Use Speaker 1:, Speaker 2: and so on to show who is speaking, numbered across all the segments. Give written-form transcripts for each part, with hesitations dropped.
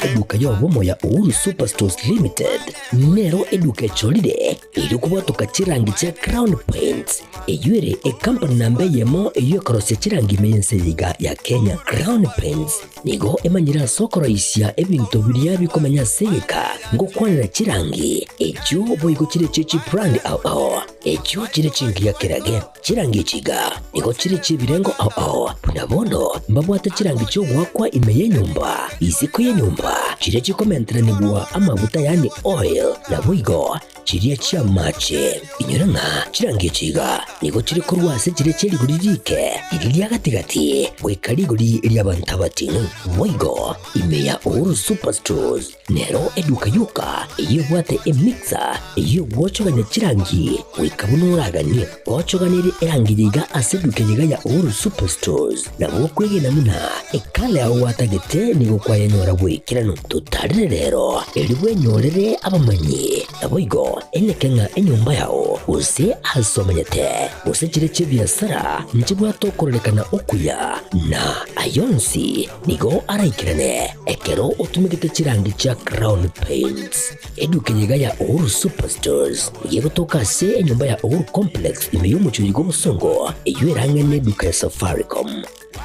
Speaker 1: Eduka y'obomo ya Uhuru Superstores Limited nero eduka echorire erio kobwatoka chirangi chia Crown Paints, eyio ere ekampani namba eyemo eyio ekorosia chirangi ime y'ense eye iga ya Kenya. Crown Paints nigo emanyire ase okoroisia ebinto biria bikomenya ase egeka ngokwanera chirangi echio boigo chire chie chibrand ao ao echio chire chingiya kerage. Chirangi echi iga nigo chire chi'ebirengo ao ao, buna bono mbabwate chirangi chi'ogoakwa ime y'enyomba, isiko y'enyomba, chiria chikomenteranigwa amaguta yaani oil, naboigo chiria chi'amache. Inyora ng'a chirangi echi iga nigo chire korwa ase chiria chie rigori riike, riria ria gati-gati, goika rigori ri'abanto abating'u. Boigo ime ya Uhuru Superstores. Nero eduka yoka eyio ebwate emixer eyio egwochogania chirangi goika buna oraganie. Gochoganerie erangi eye iga ase eduka eye iga ya Uhuru Superstores nabo okwegena buna ekala yao gwatagete nigo kwayenyora bw'ekeranu. Totarire rero erio bwenyorere abamanyi naboigo eneke ng'a enyomba yao gose ase omenyete gose chire chi'ebiasara nchibwate okororekana okuya na ayonsi Nigo araikerane ekero otumegete chirangi chia Crown Paints. Eduka eye iga ya Uhuru Superstores nigo egotoka ase enyomba ya Uhuru Complex ime y'omochie oyo bw'obosongo eyio ere ang'e n'eduka ya Safaricom.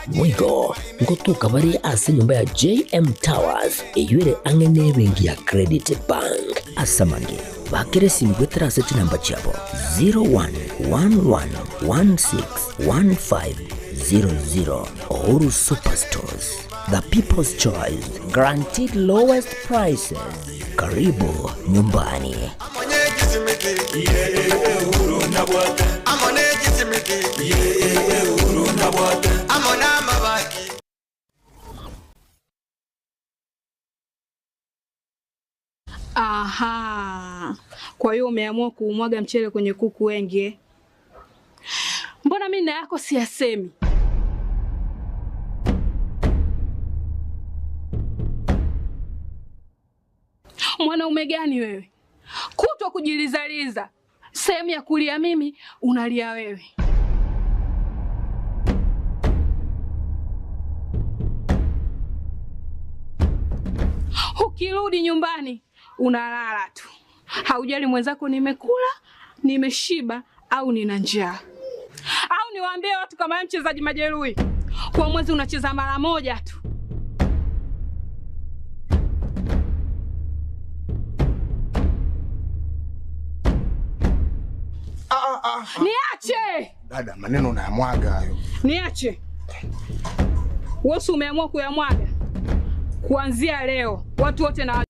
Speaker 1: Boigo ngotoka bare ase enyomba ya JM Towers eyio ere ang'e n'ebenki ya Credit Bank. Ase amange, bakera esimi goetera ase chinamba chiabo 0111161500. Uhuru Superstores, the people's choice, guaranteed lowest prices. Karibu nyumbani.
Speaker 2: Aha, kwa hiyo umeamua kuumwaga mchele kwenye kuku wengi eh? Mbona mimi na yako siyasemi? Mwanaume gani wewe, kutwa kujilizaliza, sehemu ya kulia mimi unalia wewe. Ukirudi nyumbani unalala tu, haujali mwenzako nimekula, nimeshiba au nina njaa. Au niwaambie watu kama wewe mchezaji majeruhi, kwa mwezi unacheza mara moja tu. Niache
Speaker 3: Dada, maneno unayamwaga hayo.
Speaker 2: niache. Wewe si umeamua kuyamwaga? Kuanzia leo watu wote na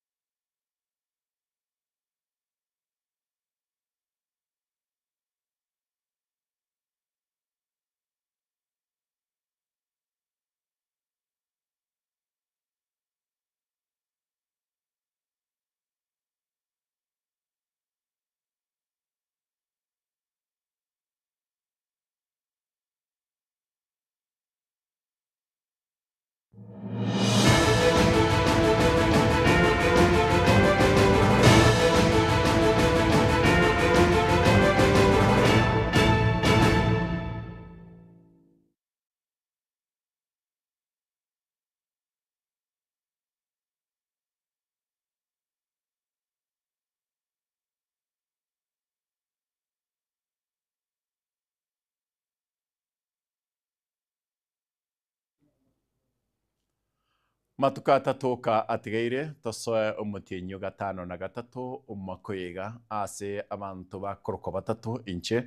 Speaker 4: Matuko atato oka atigaire tosoe omotienyi o gatano na gatato omwaka oyo iga ase abanto bakorokwa batato inche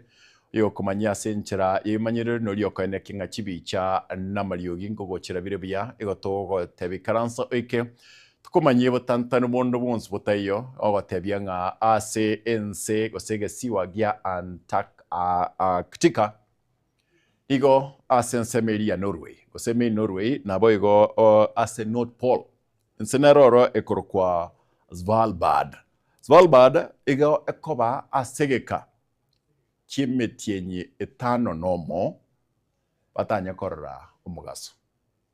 Speaker 4: oyokomanyia ase enchera y'emanyerero noria okoenekia ng'a chibicha namariogi nkogochera bire buya igo togotebia ikaransa oike tokomanyie botantanu bonde bwonsi botaiyo ogotebia ng'a ase ense gose egesiwa gia Antarctica Igo ase ensemo eria ya Norway, gose main Norway, naboigo ase North Pole, ense nero oro ekorokwa Svalbard. Svalbard igo ekoba ase egeka ki'emetienyi etano nomo batanye korora omogaso.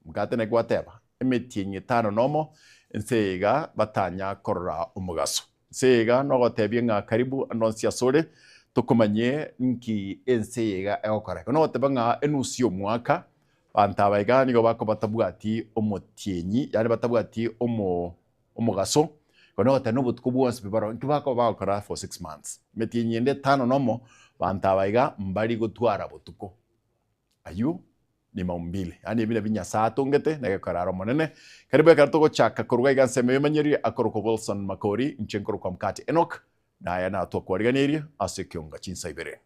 Speaker 4: Mokate naki gwateba, emetienyi etano nomo ense eye iga batanya korora omogaso. Ense eye iga nogotebia ng'a karibu ande onsi asore, tokomanyie nki ense eye iga egokora. Ekero nogoteba ng'a enusu y'omwaka, abanto aba iga nigo bakoba batabwati omotienyi, yaani batabwati omo. Omogaso, igo nogoteba na obotuko bwonsi pi baroo nki bakoba bagokora for 6 months. Emetienyi ende etano na omo, banto aba iga mbari gotwara botuko. Aywo ni maumbile, yaani ebi nabio Nyasae atongete na egekora are omonene. Karibu ekero togochaka koruga iga ensemo eyomanyerie akorokwa Wilson Makori, inche nkorokwa Mkate Enock, na aya natwakwariganirie ase ekionga chinsa ibere.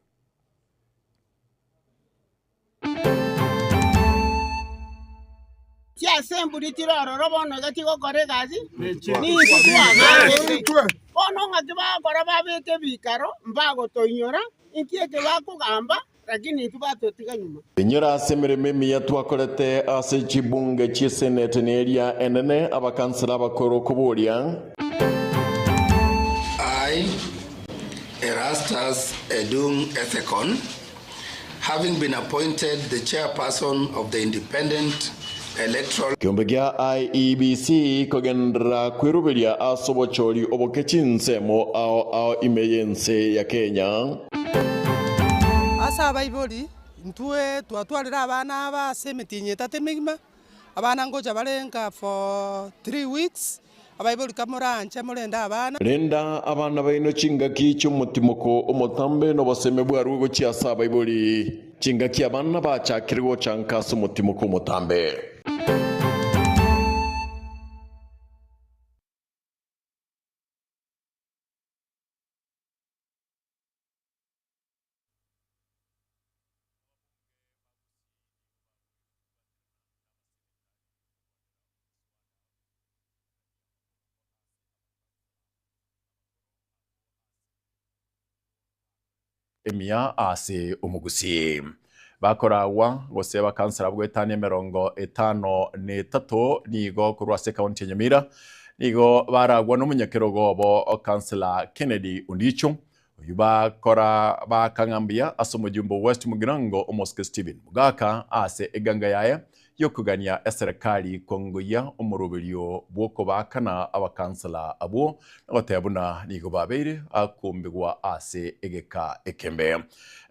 Speaker 5: Chiasemburi chire ororo bono iga chigokora egasi, nintwe twagaachete. Bono ng'aki bagokora babeke ebikaro, mbagotoinyora, inki eke bakogamba, lakini intwe batotiga nyuma.
Speaker 4: Inyora ase emeremo emiya twakorete ase chibunge chi'eseneti na eria enene, abakansela abakoro koboria.
Speaker 6: I, Erastus Edung Ethekon, having been appointed the chairperson of the Independent Electoral.
Speaker 4: Ekeombe gia IEBC kogenderera kweruberia ase obochori oboke chinsemo ao ao ime y'ense ya Kenya.
Speaker 7: Ase abaibori, intwe twatwarire abana aba ase emetienyi etato emegima, abana ngocha bare nka for 3 weeks, abaibori kamoranche morende abana.
Speaker 4: Renda abana baino chingaki chi'omotimoko omotambe na oboseme bwarwe gochia ase abaibori, chingaki abana bachakire gochanka ase omotimoko omotambe. Emiya ase omogusi bakoragwa gose bakansara bwetania 53 nigo korwa ase ekaunti ya Nyamira nigo baragwa n'omonyakerogo obo Councillor Kennedy Ondicho oyu bakora bakang'ambia ase omojumbe West Mugirango Omosike Stephen Mugaka ase eganga yaye yokogania eserikali kongoyia omoroberio bw'okobakana abakansela abwo nagoteba buna nigo babeire akombigwa ase egeka ekembe.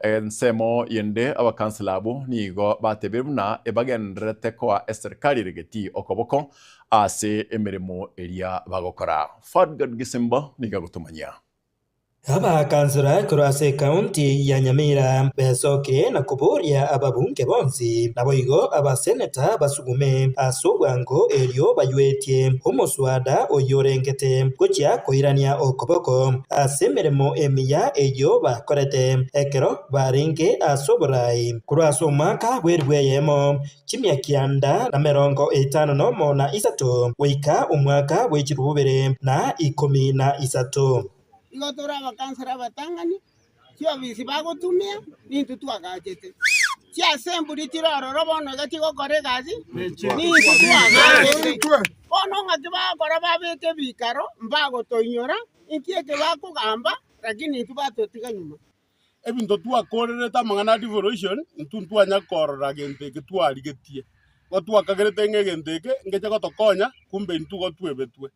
Speaker 4: Ensemo yende abakansela abwo nigo batebire buna ebagendererete koa eserikali eregeti okoboko ase emeremo eria bagokora. Fadgad Gisimba nigo agotomanyia.
Speaker 8: Abakansela korwa ase ekaunti ya Nyamira besokire na koboria ababunge bonsi naboigo abaseneta basugume ase obwango erio baywetie omoswada oyo orengete gochia koirania okoboko ase emeremo emiya eyio bakorete ekero barenge ase oborai korwa ase omwaka bw'eribu eyemo chimia 953 goika omwaka bwe 2013.
Speaker 5: Igo tore abakansela abatang'ani, chiofisi bagotumia, nintwe twagachete. Chiasemburi chire ororo bono iga chigokora egasi, nintwe twagachete. Bono ng'aki bagokora babeke ebikaro, mbagotoinyora, inki eke bakogamba, lakini intwe batotiga nyuma.
Speaker 9: Ebinto twakorerete amang'ana a devolution, intwe ntwanya korora gento eke twarigetie. Igo twakagerete ng'a egento eke ngeche gotokonya, kumbe intwe igo twebetwe.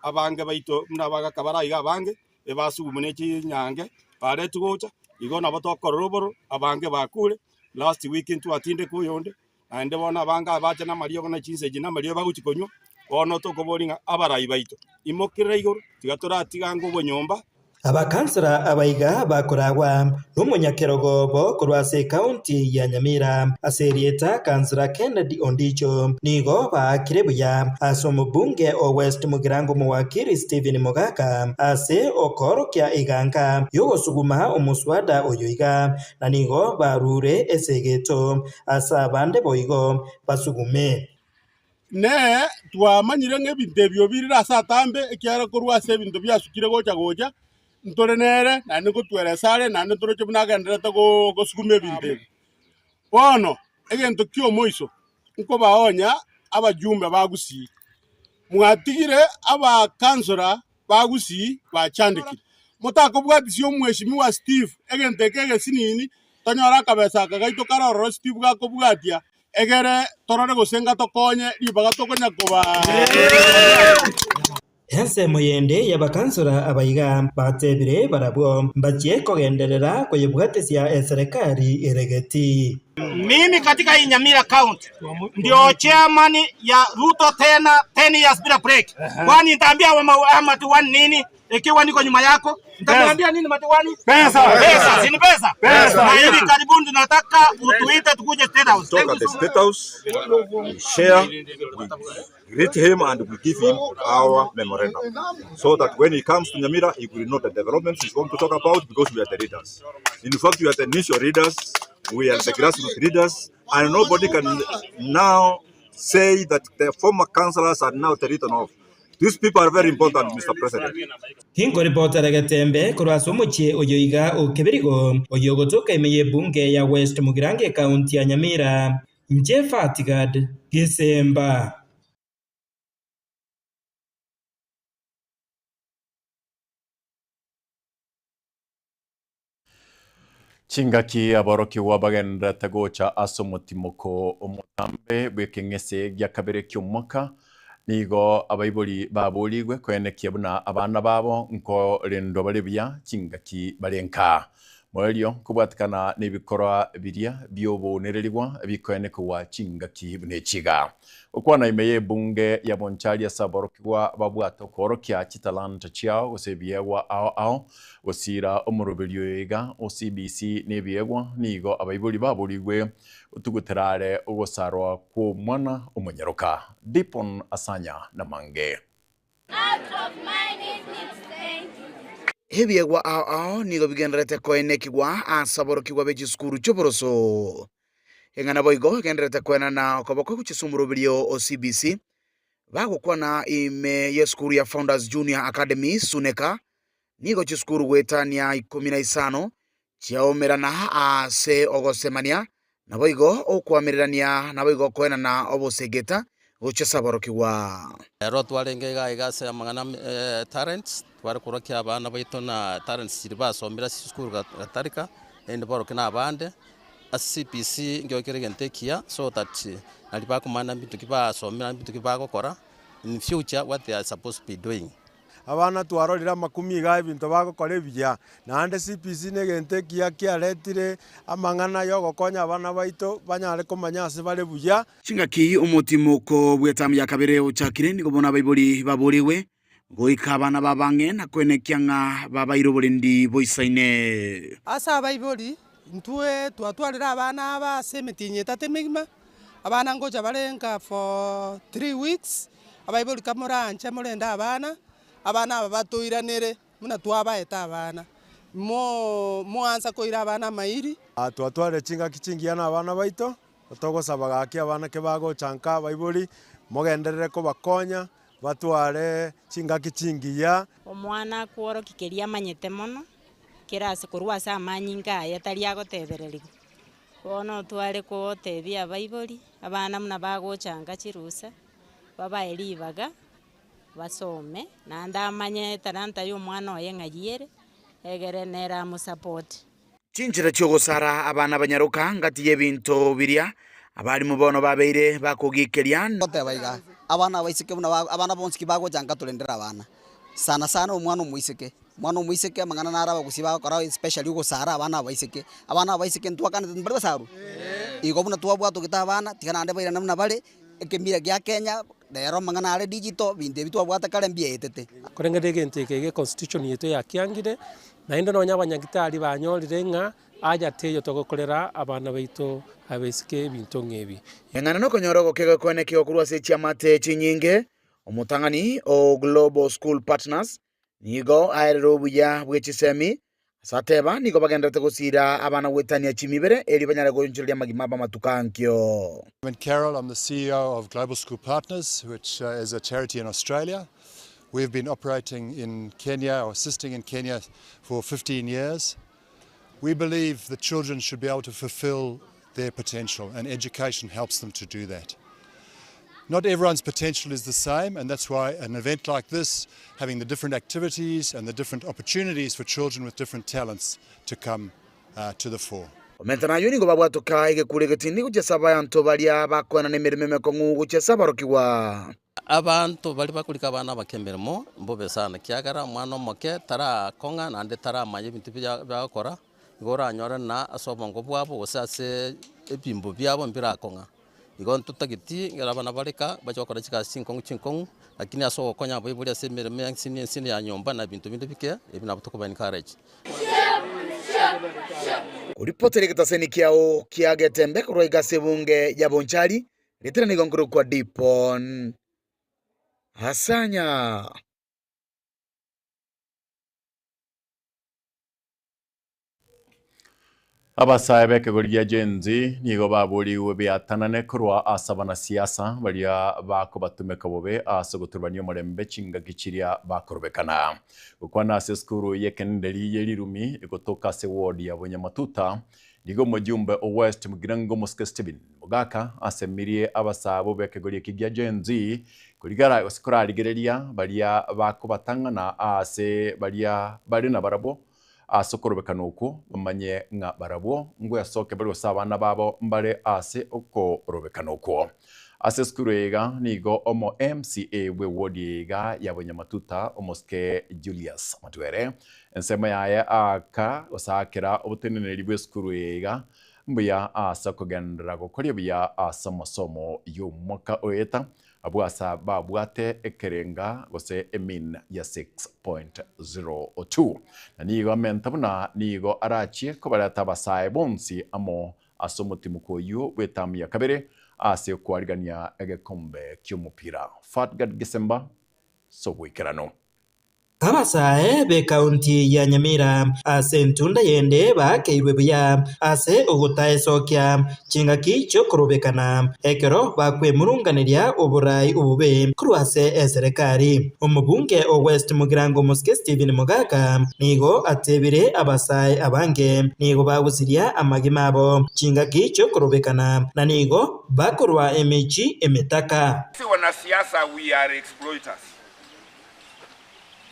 Speaker 10: Abange baito buna abagaka bare aiga abange, ebasugumu ne chinyange baretwe gocha, igo nabo tokorora obororo, abange bakure, last week ntwatindeka oyonde, naende bono abange aba bacha namariogo na chinsa echi namariogo bagochi konywa, bono tokoboria ng'a abarai baito, imokerera igoro, tiga toratiga ange obonyomba.
Speaker 8: Abakansela abaiga bakoragwa nomonyakerogo obo korwa ase ekaunti ya Nyamira ase erieta Kansela Kennedy Ondicho nigo baakire buya ase omobunge o West Mugirango Mowakiri Stephen Mogaka ase okoorokia eganka yogosuguma omoswada oyo iga na nigo barure esegeto ase abande boigo basugume.
Speaker 9: Ne twamanyire ng'a ebinto ebi obirire ase atambe, ekiagera korwa ase ebinto biasukire gocha gocha, ntore nere, naende ngotweresa are, naende ntoroche buna agendererete gosuguma ebinto ebi. Bono, egento ki'omoiso, nkobaonya abajumbe ba Gusii, mwatigire abakansora ba Gusii bachandekire. Motakobwatisia omweshimiwa Steve egento eke egesinini, tonyore akabesa aka gaito kare ororo Steve gakobwatia, egere torore gose ngatokonye ribaga tokonya koba.
Speaker 8: Ensemo yende y'abakansora abaiga batebire barabwo mbachie kogenderera koyebwatesia eserekari ere getii.
Speaker 11: Mimi katika hii Nyamira County ndio chairman ya Ruto tena 10 years bila break. Kwani nitaambia wa madiwani nini ikiwa niko nyuma yako? Nitaambia nini madiwani?
Speaker 9: Pesa.
Speaker 11: Pesa, si ni pesa?
Speaker 9: Pesa.
Speaker 11: Na hivi karibuni tunataka utuite tukuje State House.
Speaker 12: Talk at the State House, we share, we greet him and we give him our memorandum so that when he comes to Nyamira, he will know the developments he's going to talk about because we are the leaders. In fact, we are the initial leaders, we are the grassroots leaders, and nobody can now say that the former councillors are now written off. These people are very important, Mr. President.
Speaker 8: Tinkoripotera Getembe korwa ase omochie oyo iga o Kebirigo, oyio ogotoka ime y'ebunge ya West Mugirango ekaunti ya Nyamira, inche Fatigad Gesemba.
Speaker 4: Chingaki aborokigwa bagenderete gocha ase omotimoko omotambe bw'ekeng'ese gia kabere kia nigo abaibori baborigwe koenekia buna abana babo nkorendwa bare buya chingaki bare nka. Moerio kobwatikana na ebikorwa biria biobonererigwa bikoenekwa chingaki buna echiga. Okwana ime ya ebunge ya Bonchari ase aborokigwa babwate okorokia chitalanta chiao gose ebiegwa ao ao gosira omoroberio iga o CBC na ebiegwa nigo abaibori baborigwe otuguterare ogosarwa kwa omwana omonyaroka. Dipon Asanya na Mange.
Speaker 13: Ebiegwa ao ao nigo bigenderete koenekigwa ase aborokigwa be chisukuru chi'oboroso. Eng'ana boigo egenderete koenana okoboko gochia omoroberio o CBC bagokwana ime y'esukuru ya Founders Junior Academy Suneka nigo chisukuru goetania ikomi na isano chiaomerana ase ogosemania naboigo okoamererania naboigo koenana obosegeta gochia ase aborokigwa.
Speaker 14: Ero twarenge iga iga ase amang'ana talents, tware korokia abana baito na talents chiria basomire ase chisukuru gatarika, naende borokia na abande, ase CBC nkio kere egento ekiya so that naria bakomanya mbinto ki basomire naende mbinto ki bagokora, in future what they are supposed to be doing.
Speaker 15: Abana twarorire amakumi iga ebinto bagokora ebiya, naende CBC na egento ekiya kiaretire amang'ana ya ogokonya abana baito banyare komanya ase bare buya.
Speaker 13: Chingaki omotimoko bw'etamu ya kabere ochakire, nigo bono abaibori baborigwe goika abana babo ang'e na koenekia ng'a babaire oborendi boisaine.
Speaker 7: Ase abaibori, intwe twatwarire abana aba ase emetienyi etato emegima, abana ngocha bare nka for 3 weeks, abaibori kamoranche morende abana, abana aba batoiranere buna twabaete abana, mo moansa koira abana amairi.
Speaker 15: Twatwarire chingaki chingiya na abana baito, togosaba gaki abana kebagocha nka abaibori, mogenderere kobakonya, batware chingaki chingiya.
Speaker 16: Omwana akworokia keria amanyete mono, kera ase korwa ase amanyinga aye tari agotebererigwa. Bono tware kotebia abaibori, abana buna bagocha nka chirusa, babae ribaga, basome, naende amanye etalanta ya omwana oye ng'ai ere, egere nere amosupport.
Speaker 13: Chinchera chi'ogosara abana banyaroka ngati y'ebinto biria abarimu bono babeire bakogikeria.
Speaker 17: Goteba iga, abana abaiseke buna ba abana bonsi ki bagocha nka torendere abana, sana sana omwana omoiseke, omwana omoiseke amang'ana naro abagusii bagokora especially ogosara abana abaiseke, abana abaiseke ntwakanete mbari basaru? Igo buna twabwatogete abana, tiga naende bairane buna bare, ekemira gia Kenya, rero amang'ana are digital, binto ebi twabwate kare mbiaetete.
Speaker 18: Koreng'ana egento eke iga econstitution yaito yakiangire, naende nonya abanyagitari banyorire ng'a haja teiyo togokorera abana baito abaiseke ebinto ng'a ebi.
Speaker 13: Eng'ana nokonyora ogokegwa kwenekigwa korwa ase chiamate chinyinge, omotang'ani o Global School Partners nigo aerire obuya bwe chisemi, ase ateba nigo bagendererete gosiira abana goetania chimibere erio banyare goonchoreria amagima abo amatuko ankio.
Speaker 19: Simon Carroll, I'm the CEO of Global School Partners, which is a charity in Australia. We've been operating in Kenya or assisting in Kenya for 15 years. We believe that children should be able to fulfill their potential, and education helps them to do that. Not everyone's potential is the same, and that's why an event like this, having the different activities and the different opportunities for children with different talents to come to the fore.
Speaker 13: Omenta nayio nigo babwatoka egekuro egetindi gochia ase abanto baria bakoenana emeremo emekong'u gochia ase aborokigwa.
Speaker 14: Abanto baria bakorika abana abake emeremo mbobe sana, ekiagera omwana omoke tarakong'a naende taramanya ebinto biria bagokora, igo oranyore na ase obongo bwabo gose ase ebimbo biabo mbirakong'a. Igo ntotageti ekero abana bare ka bache gokora chigasi chinkong'u chinkong'u, lakini ase ogokonya abaibori ase emeremo ya ensini ensini ya nyomba na ebinto binde bike, ebi nabo tokoba encourage.
Speaker 13: Koripotera egetaseni kiao kia Getembe korwa iga ase ebunge ya Bonchari, Ritera nigo nkorokwa Dipon Asanya.
Speaker 4: Abasae b'ekegori gia Gen Z nigo baborigwe beatanane korwa ase abanasiasa baria bakobatumeka bobe ase ogoturubania omorembe chingaki chiria bakorobekana. Gokwana ase esukuru y'ekenenderi ye Rirumi egotoka ase ward ya Bonyamatuta, nigo omojumbe o West Mugirango Omosike Stephen Mogaka asemirie abasaabo b'ekegori eki gia Gen Z korigara gose korarigereria baria bakobatang'ana ase baria bare nabarabwo Ase okorobekana okwo bamanye ng'a barabwo ngwesoke bare gose abana babo mbare ase okorobekana okwo. Ase esukuru eye iga nigo omo MCA bw'ewodi eye iga ya Bonyamatuta omosike Julius Matwere ensemo yaye aaka gose aakera oboteneneri bw'esukuru eye iga mbuya ase okogenderera gokoria buya ase amasomo y'omwaka oeta Abwo asa babwate ekerenga gose emean ya 6.02. Na nigo amenta buna nigo arachie kobareta abasae bonsi amo ase omotimoko oyio bw'etamu ya kabere ase okwarigania egekombe ki'omopira. Fatgard Gisemba, Sogoikeranu.
Speaker 8: Abasae b'ekaunti ya Nyamira ase entunda yende baakeirwe buya ase ogotaesokia chingaki chi'okorobekana ekero bakwemurunganeria oborai obobe korwa ase eserekari. Omobunge o West Mugirango Omosike Stephen Mogaka nigo atebire abasae abange nigo bagusiria amagima abo chingaki chi'okorobekana na nigo bakorwa emechi emetaka.
Speaker 20: Sisi wanasiasa we are exploiters.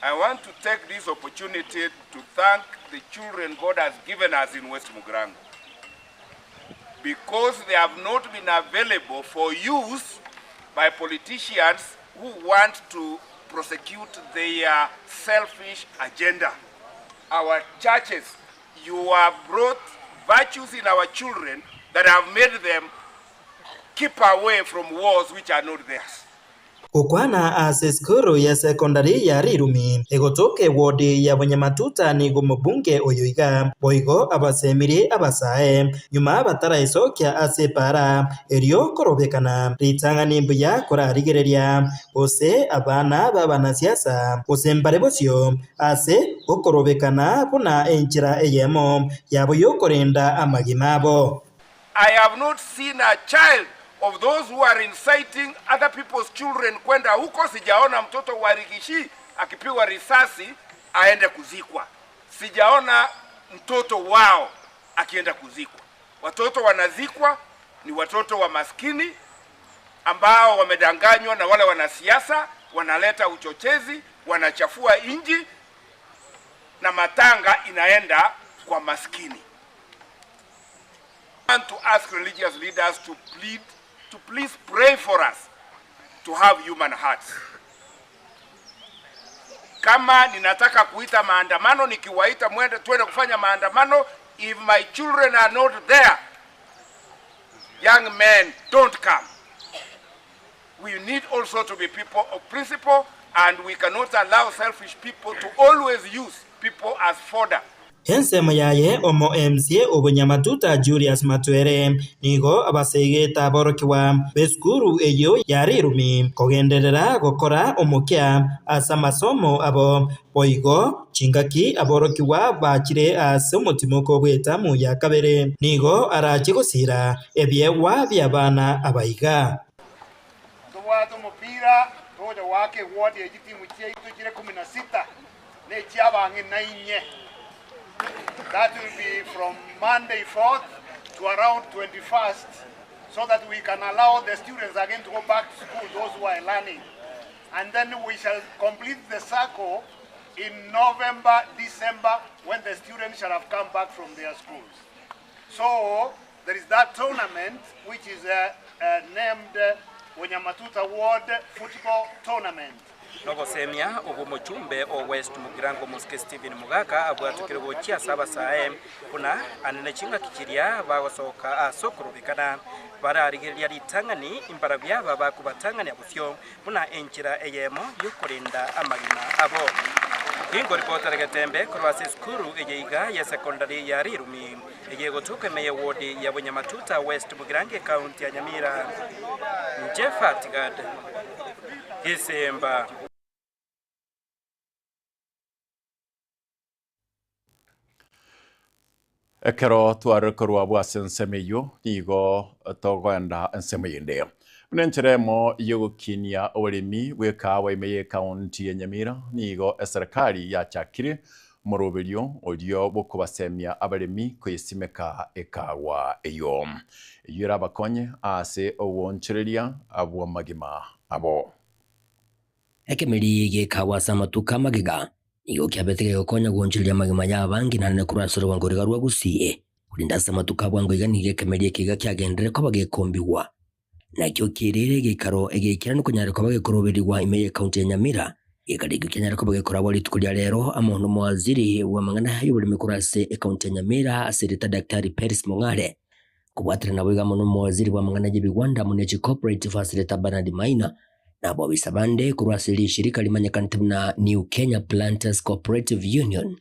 Speaker 20: I want to take this opportunity to thank the children God has given us in West Mugirango because they have not been available for use by politicians who want to prosecute their selfish agenda. Our churches, you have brought virtues in our children that have made them keep away from wars which are not theirs.
Speaker 8: Gokwana ase esukuru ya sekondari ya Rirumi egotoka ewodi ya Bonyamatuta nigo omobunge oyo iga boigo abasemirie abasae nyuma bataraisokia ase epaara erio korobekana ritang'ani mbuya korarigereria gose abana b'abanasiasa gose mbare bosio ase okorobekana buna enchera eyemo yabo y'okorenda amagima abo.
Speaker 20: I have not seen a child of those who are inciting other people's children kwenda huko. Sijaona mtoto wa Rigishi akipigwa risasi aende kuzikwa. Sijaona mtoto wao akienda kuzikwa. Watoto wanazikwa ni watoto wa maskini ambao wamedanganywa na wale wanasiasa, wanaleta uchochezi, wanachafua inji na matanga inaenda kwa maskini. I want to ask religious leaders to plead, to please pray for us to have human hearts. Kama ninataka kuita maandamano, nikiwaita mwende twende kufanya maandamano, if my children are not there, young men don't come. We need also to be people of principle and we cannot allow selfish people to always use people as fodder.
Speaker 8: Ensemo yaye omo MCA o Bonyamatuta Julius Matwere nigo abaseegete aborokigwa b'esukuru eyio ya Rirumi kogenderera gokora omokia ase amasomo abo. Boigo chingaki aborokigwa bachire ase omotimoko bw'etamu ya kabere nigo arache gosira ebiegwa bi'abana abaiga.
Speaker 21: Ntobwate omopira togocha goaka ewodi ye chitimu chiaito chire kumi na sita, na echi'abang'ina inye. That will be from Monday 4th to around 21st so that we can allow the students again to go back to school, those who are learning. And then we shall complete the circle in November, December, when the students shall have come back from their schools. So there is that tournament which is uh, uh, named uh, Bunyamatuta Ward Football Tournament.
Speaker 1: Nogosemia obwo omochumbe o West Mugirango Omosike Stephen Mogaka abwatokire gochia ase abasae buna anene chingaki chiria bagosoka ase okorobekana bararigereria ritang'ani imbarabwo aba bakobatang'ania bosio buna enchera eyemo y'okorenda amagima abo. Ginkoripotera Getembe korwa ase esukuru eye iga ya secondary ya Rirumi eye egotoka ime ye ward ya Bunyamatuta West Mugirango ecounty ya Nyamira. Inche Fatgad Gesemba.
Speaker 4: Ekero twarire korwa abwo ase ensemo eyio, nigo togoenda ensemo eyende. Buna enchera emo y'ogokinia oboremi bw'ekahawa ime y'ekaunti ya Nyamira, nigo eserekari yachakire omoroberio oria bw'okobasemia abaremi koyesimeka ekahawa eyio. Eyio erabakonye ase ogoonchoreria bw'amagima abo.
Speaker 22: Ekemeri gekaagwa ase amatuko amagega, nigo kiabete kegokonya goonchoreria amagima y'abange naende korwa ase orogongo riga rwa Gusii. Korende ase amatuko a bwango iga nigo ekemeri eke iga kiagenderere koba gekombigwa. Nakio kiairire egeikaro egeikeranu konyare koba gekoroberigwa ime y'Ekaunti ya Nyamira. Geikaro ekio kianyare koba gekoragwa rituko ria rero amo nomowaziri bw'amang'ana y'oboremi korwa ase Ekaunti ya Nyamira ase erieta Daktari Peris Mong'are. Kobwaterana naboigo amo nomowaziri bw'amang'ana y'ebigwanda amo ne chicooperative ase erieta Bernard Maina na abobisa bande korwa ase rishirika rimanyekanete buna New Kenya Planters Cooperative Union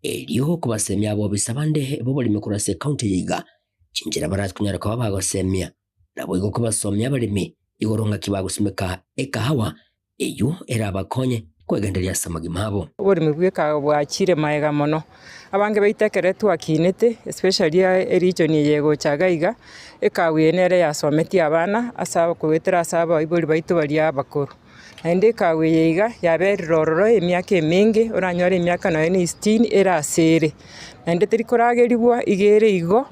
Speaker 22: erio kobasemia abobisa bande b'oboremi korwa ase ekaunti eye iga chinchera barakonyare koba bagosemia naboigo kobasomia abaremi igoro ng'aki bagosimeka ekahawa eyio erabakonye kwegendereria ase amagima abo.
Speaker 23: Oboremi bw'ekahawa bwachire magega mono. Abange baito ekero twakinete especially eregion eye egocha iga iga, ekahawa eye nere yasometie abana ase koetera ase abaibori baito baria abakoro. Naende ekahawa eye iga yaberire ororo emiaka emenge oranyore emiaka nonye na sitini ere ase ere. Naende teri koragerigwa iga ere igo.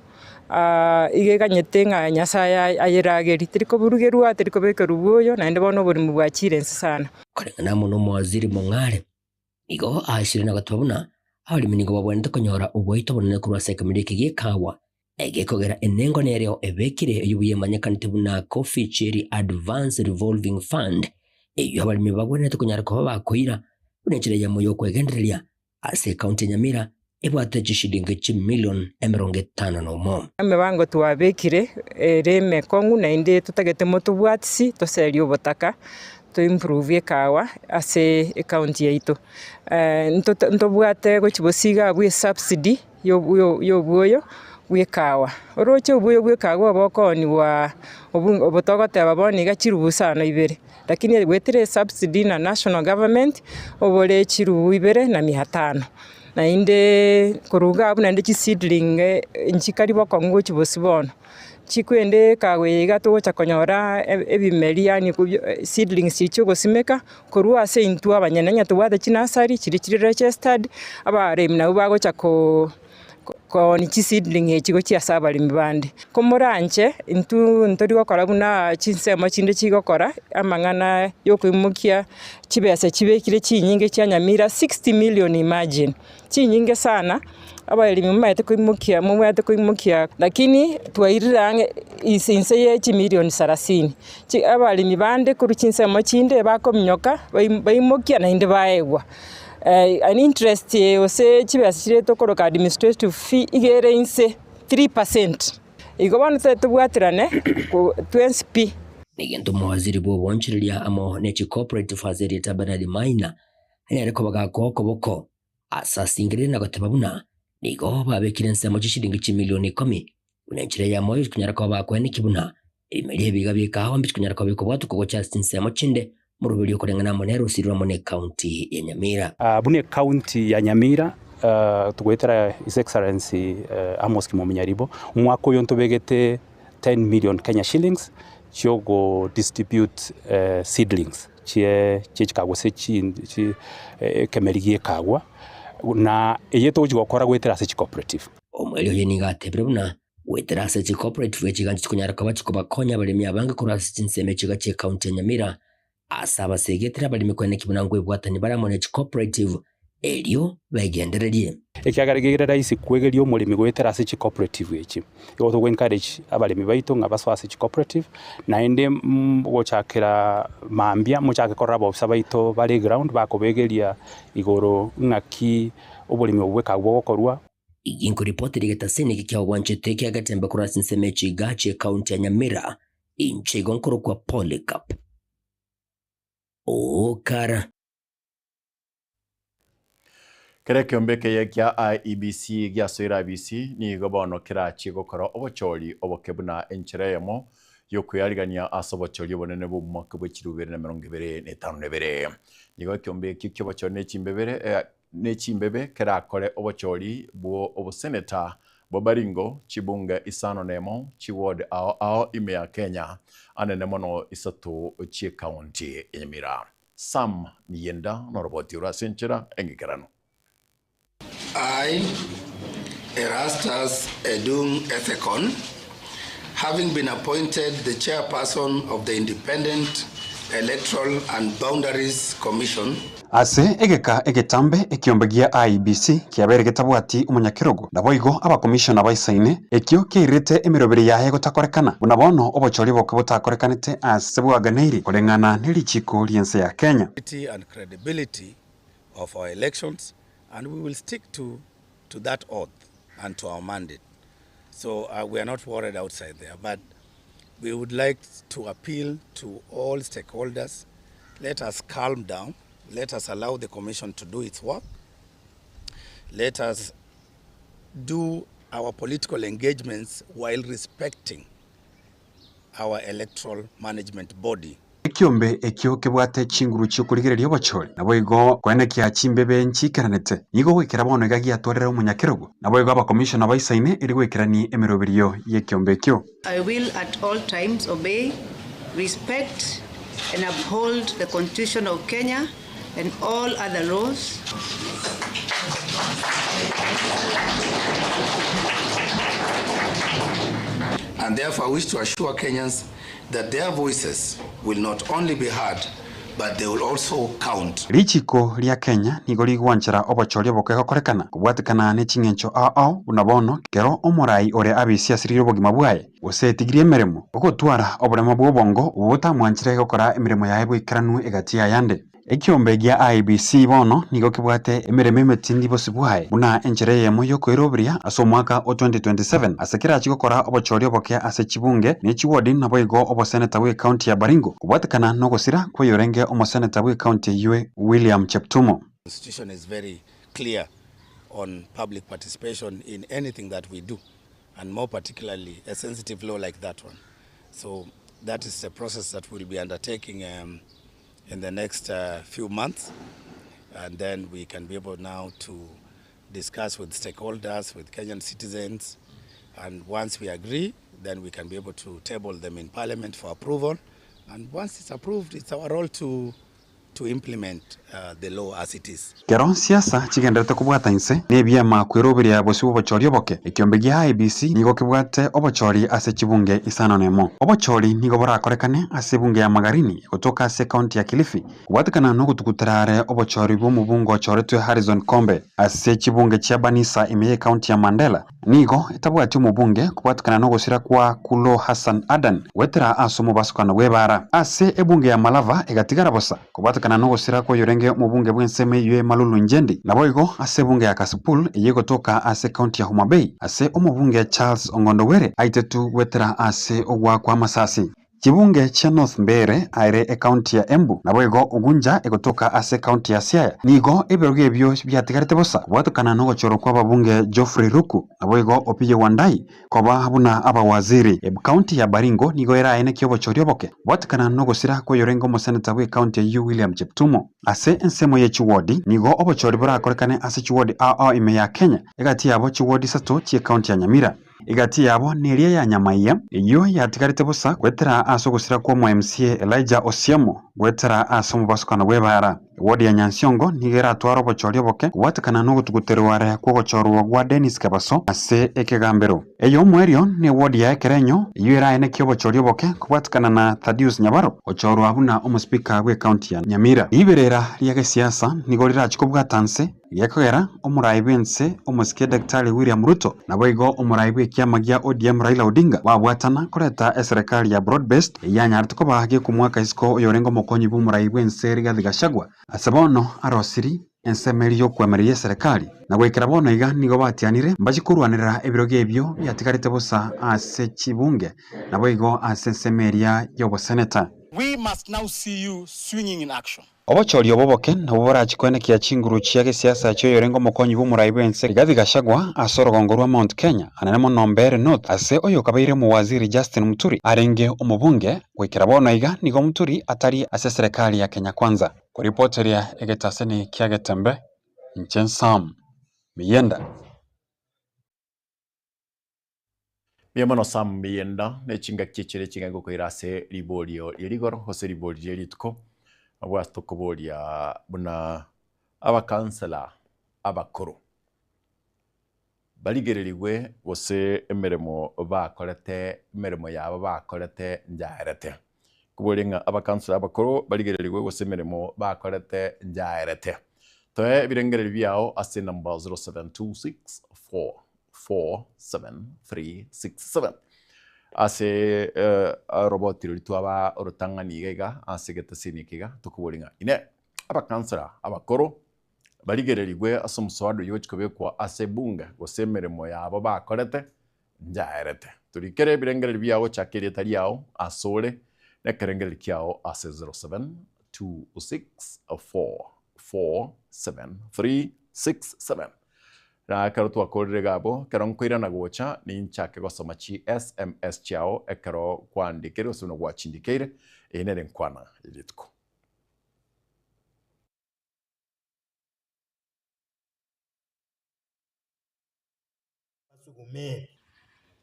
Speaker 23: Iga eganyete ng'a Nyasaye ayeragerie, teri koburugerwa, teri kobekerwa bwoyo, naende bono oborimo bwachire inse sana.
Speaker 22: Koreng'ana amo nomowaziri Mong'are, nigo aachire na goteba buna abaremi nigo babwenerete konyora oboito obonene korwa ase ekemeri eke gi'ekawa, egekogera enengo nereo ebekire eyio buya emanyekanete buna Coffee Cherry Advance Revolving Fund, eyio abaremi bagwenerete konyara koba bakoira buna enchera eyemo y'okwegendereria Ase ekaunti ya Nyamira ebwate chishilingi chimilion 51.
Speaker 23: Emebango twabekire ere emekong'u naende totagete motobwatisi toserie obotaka to improve ekawa ase ecounty yaito. Ntobwate gochia bosiga abwo esubsidy ya obwoyo bwa ekawa. Oroche obwoyo bwa ekawa bokooniwa obo togoteba bono iga chirubu isano ibere. Lakini goetera esubsidy na national government, obore chirubu ibere na mia tano. Naende korwa iga abwo naende chiseedling nchikari bokong'u gochia bosio bono. Chikwende ekago eye iga togocha konyora ebimeri yaani seedlings chiria chia ogosimeka, korwa ase intwe abanyene onye tobwate chinursery chiria chire registered, abaremi nabwo bagocha ko. Kooni chiseedling echi gochia ase abaremi bande. Komoranche intwe ntori gokora buna chinsemo chinde chigokora amang'ana yokoimokia chibesa chibekire chinyinge chia Nyamira 60 million imagine, chinyinge sana abaremi momanyete koimokia momanyete koimokia lakini twairire ang'e inse inse ye chimilioni sarasini. Chi abaremi bande korwa chinsemo chinde bakominyoka baimokia naende baegwa. An interest gose chibesa chiria tokoroka administrative fee iga ere inse 3%. Igo bono totagete tobwaterane twensi pi.
Speaker 22: Negento omowaziri bw'oboonchoreria amo ne chicooperative ase erieta Bernard Maina anyare koba gakoa okoboko ase asingerire na goteba buna nigo babekire ensemo chishilingi chimilioni ikomi buna enchera eyemo y'okonyara koba bakoenekia buna Ebimeria ebi iga bi'ekahawa mbichikonyara koba bikobwatokwa gocha ase chinsemo chinde, moroberi okoreng'ana amo nere osirwe amo n'Ekaunti ya Nyamira.
Speaker 24: Buna Ekaunti ya Nyamira togoetera His Excellency Amos Kimomi Nyaribo, omwaka oyo ntobegete 10 million Kenya shillings chiogo distribute seedlings chie chikawa gose ekemeri gi'ekagwa na eye togochi gokora goetera ase chicooperative.
Speaker 22: Omoerio oye nigo atebire buna Goetera ase chicooperative echigancho chikonyara koba chikobakonya abaremi abange korwa ase chinsemo echiga chi'ecounty ya Nyamira. Ase abasegetire abaremi koeneki buna nkoebwatania bare amo ne chicooperative. erio begendererie.
Speaker 24: Ekiagera kere rahisi kwegeria omoremi goetera ase chicooperative echi. Igo togo encourage abaremi baito ng'a basoe ase chicooperative, naende gochakera mambia mochake korora abaofisa baito bare eground bakobegeria igoro ng'aki oboremi obo bweka bogokorwa.
Speaker 22: Inkoripoti rigetasini eke kiagwanchete kia Getembe korwa ase ensemo echiga chi'ecounty ya Nyamira, inche igo nkorokwa Polycarp Okara.
Speaker 4: Kera ekeombe ekeye kia IEBC giasoire IEBC nigo bono kerachie gokora obochori oboke buna enchera eyemo y'okweyarigania ase obochori obonene bw'omwaka bwe chilifu ibere na emerongo ebere na etano na ebere. Nigo ekeombe ekio ki'obochori ne chimbebere ne chimbebe kerakore obochori bwo oboseneta bwa Baringo, chibunge isano nemo, chiward ao ao ime ya Kenya, anene mono isato chi'ecounty ya Nyamira. Sam Miyenda noroboti ore ase enchera eng'ekeranu.
Speaker 2: I, Erastus Edung Ethekon, having been appointed the chairperson of the Independent Electoral and Boundaries Commission,
Speaker 3: Ase egeka egetambe ekiombe gia IEBC kiabeire getabwati omonyakerogo, naboigo abakomishona baisaine, ekio kiairete emeroberi yaye gotakorekana, buna bono obochori boke botakorekanete ase bwaganeiri koreng'ana ne richiiko ri'ense ya Kenya.
Speaker 2: and credibility of our elections and we will stick to to that oath and to our mandate so uh, we are not worried outside there but we would like to appeal to all stakeholders let us calm down let us allow the commission to do its work let us do our political engagements while respecting our electoral management body.
Speaker 3: Ekiombe ekio kebwate chinguru chi'okorigereria obochori, naboigo koenekia chimbebe nchiikeranete, nigo goikera bono iga giatwarire omonyakerogo, naboigo abakomishona baisaine eri goikerania emeroberio y'ekiombe ekio.
Speaker 5: I will at all times obey, respect and uphold the Constitution of Kenya and all other laws.
Speaker 2: And therefore I wish to assure Kenyans that their voices will not only be heard but they will also count.
Speaker 3: Richiko ria Kenya nigo rigwanchera obochori oboke gokorekana kobwatekana ne ching'encho ao ao buna bono kero omorai ore abisi asiririe obogima bwaye gose etigirie emeremo, ogotwara oboremo bw'obongo obwo botamwanchire gokora emeremo yaye boikeranu egati y'ayande. Ekiombe gia IEBC bono nigo kebwate emeremo emetindi bosio bwaye buna enchera eyemo y'okoiroberia ase omwaka o 2027 ase kerachie gokora obochori oboke ase chibunge ne chiwodi naboigo oboseneta bw'ecounty ya Baringo kobwatekana nogosira kw'oyorenge omoseneta bw'ecounty eyio William Cheptumo.
Speaker 2: Constitution is very clear on public participation in anything that we do and more particularly a sensitive law like that one. So that is the process that we'll be undertaking um, in the next uh, few months and then we can be able now to discuss with stakeholders, with Kenyan citizens and once we agree then we can be able to table them in parliament for approval and once it's approved it's our role to to implement uh, the law as it is.
Speaker 3: Kero siasa chigenderete kobwata inse na ebiama kweroberia bosio bw'obochori oboke, ekiombe gia IEBC nigo kebwate obochori ase chibunge isano nemo. Obochori nigo borakorekane ase ebunge ya Magarini egotoka ase ecounty ya Kilifi kobwatekana nogotugutera are obochori bw'omobunge ochoretwe Harrison Kombe ase chibunge chia Banisa ime y'ecounty ya Mandela. Nigo etabwati omobunge kobwatekana nogosira kwa Kulo Hassan Adan goetera ase omobasokano bw'ebaara. Ase ebunge ya Malava egatigara bosa kobwatekana nogosira kw'oyorenge omobunge bw'ensemo eyio Malulu Njendi. Naboigo ase ebunge ya Kasipul eyio egotoka ase ekaunti ya Homa Bay ase omobunge Charles Ong'ondo Were aitetu goetera ase ogoakwa amasasi. Chibunge chia North Mbeere aere ekaunti ya Embu, naboigo Ugunja egotoka ase ekaunti ya Siaya, nigo ebirogo ebio biatigarete bosa kobwatokana nogochorwa kw'ababunge Geoffrey Ruku naboigo Opiyo Wandayi koba buna abawaziri. Ekaunti ya Baringo nigo eraenekie obochori oboke kobwatekana nogosira kw'oyorenge omoseneta bw'ekaunti eyio William Cheptumo. Ase ensemo ye chiwodi, nigo obochori borakorekane ase chiwodi ao ao ime ya Kenya, egati yabo chiwodi isato chi'ekaunti ya Nyamira. Egati yabo neria ya Nyamaiya, eyio yatigarete bosa goetera ase ogosira kw'omo MCA Elijah Osiemo. Goetera ase omobasokano bw'ebaara, ewodi ya Nyansiongo nigo eratware obochori oboke kobwatekana nogotuguterwa are kw'ogochorwa gwa Dennis Kebaso ase ekegambero. Ey'omoerio newodi ya Ekerenyo eyio eraenekie obochori oboke kobwatekana na Thaddeus Nyabaro gochorwa buna omosipika bw'ecounty ya Nyamira. Riberera ria gesiasa nigo rirachi kobwata nse Gekogera omorai bw'ense omosike Daktari William Ruto naboigo omorai bw'ekiama gia ODM Raila Odinga babwatana koreta eserekari ya Broad Based eyio yanyarete koba gekomwaka isiko oyorenge omokonyi bw'omorai bw'ense Rigathi Gachagua ase bono arosiri ensemo eria y'okwemereria eserekari na goikera bono iga nigo batianire mbachi korwanerera ebirogo ebio biatigarete bosa ase chibunge naboigo ase ensemo eria y'oboseneta.
Speaker 6: We must now see you swinging in action.
Speaker 3: Obochori obo oboke nabwo borachi koenekia chinguru chia gesiasa chi'oyorenge omokonyi bw'omorai bw'ense Rigathi Gachagua ase orogongo rwa Mount Kenya, anene mono Mbeere North ase oyokabeire omowaziri Justin Muturi arenge omobunge. Goikera bono iga nigo Muturi atari ase eserekari ya Kenya Kwanza. Koripoteria egetaseni kia Getembe, inche Sam Miyenda.
Speaker 4: Mbuya mono Sam Miyenda ne chingaki chire ching'ai gokoira ase riborio rie rigoro gose riborio rie rituko, abwo ase tokoboria buna abakansela abakoro barigererigwe gose emeremo bakorete emeremo yabo bakorete njaerete. Koboria ng'a abakansela abakoro barigererigwe gose emeremo bakorete njaerete. Toe ebirengererio biao ase enamba 0726447367 ase oroboti roria twaba orotang'ani iga iga ase egeteseni eke iga tokoboria ng'a inee abakansela abakoro barigererigwe ase omoswada oyio ogochia kobekwa ase ebunge gose emeremo yabo bakorete Njaerete. Torikere ebirengererio biao gochaka erieta riao asore na ekerengererio kiao ase 0726447367. Na ekero twakorire iga abwo, ekero nkoirana gocha, ninchake gosoma chi sms chiao ekero kwandikire gose buna gwachindikeire. Eye nere enkwana ye rituko.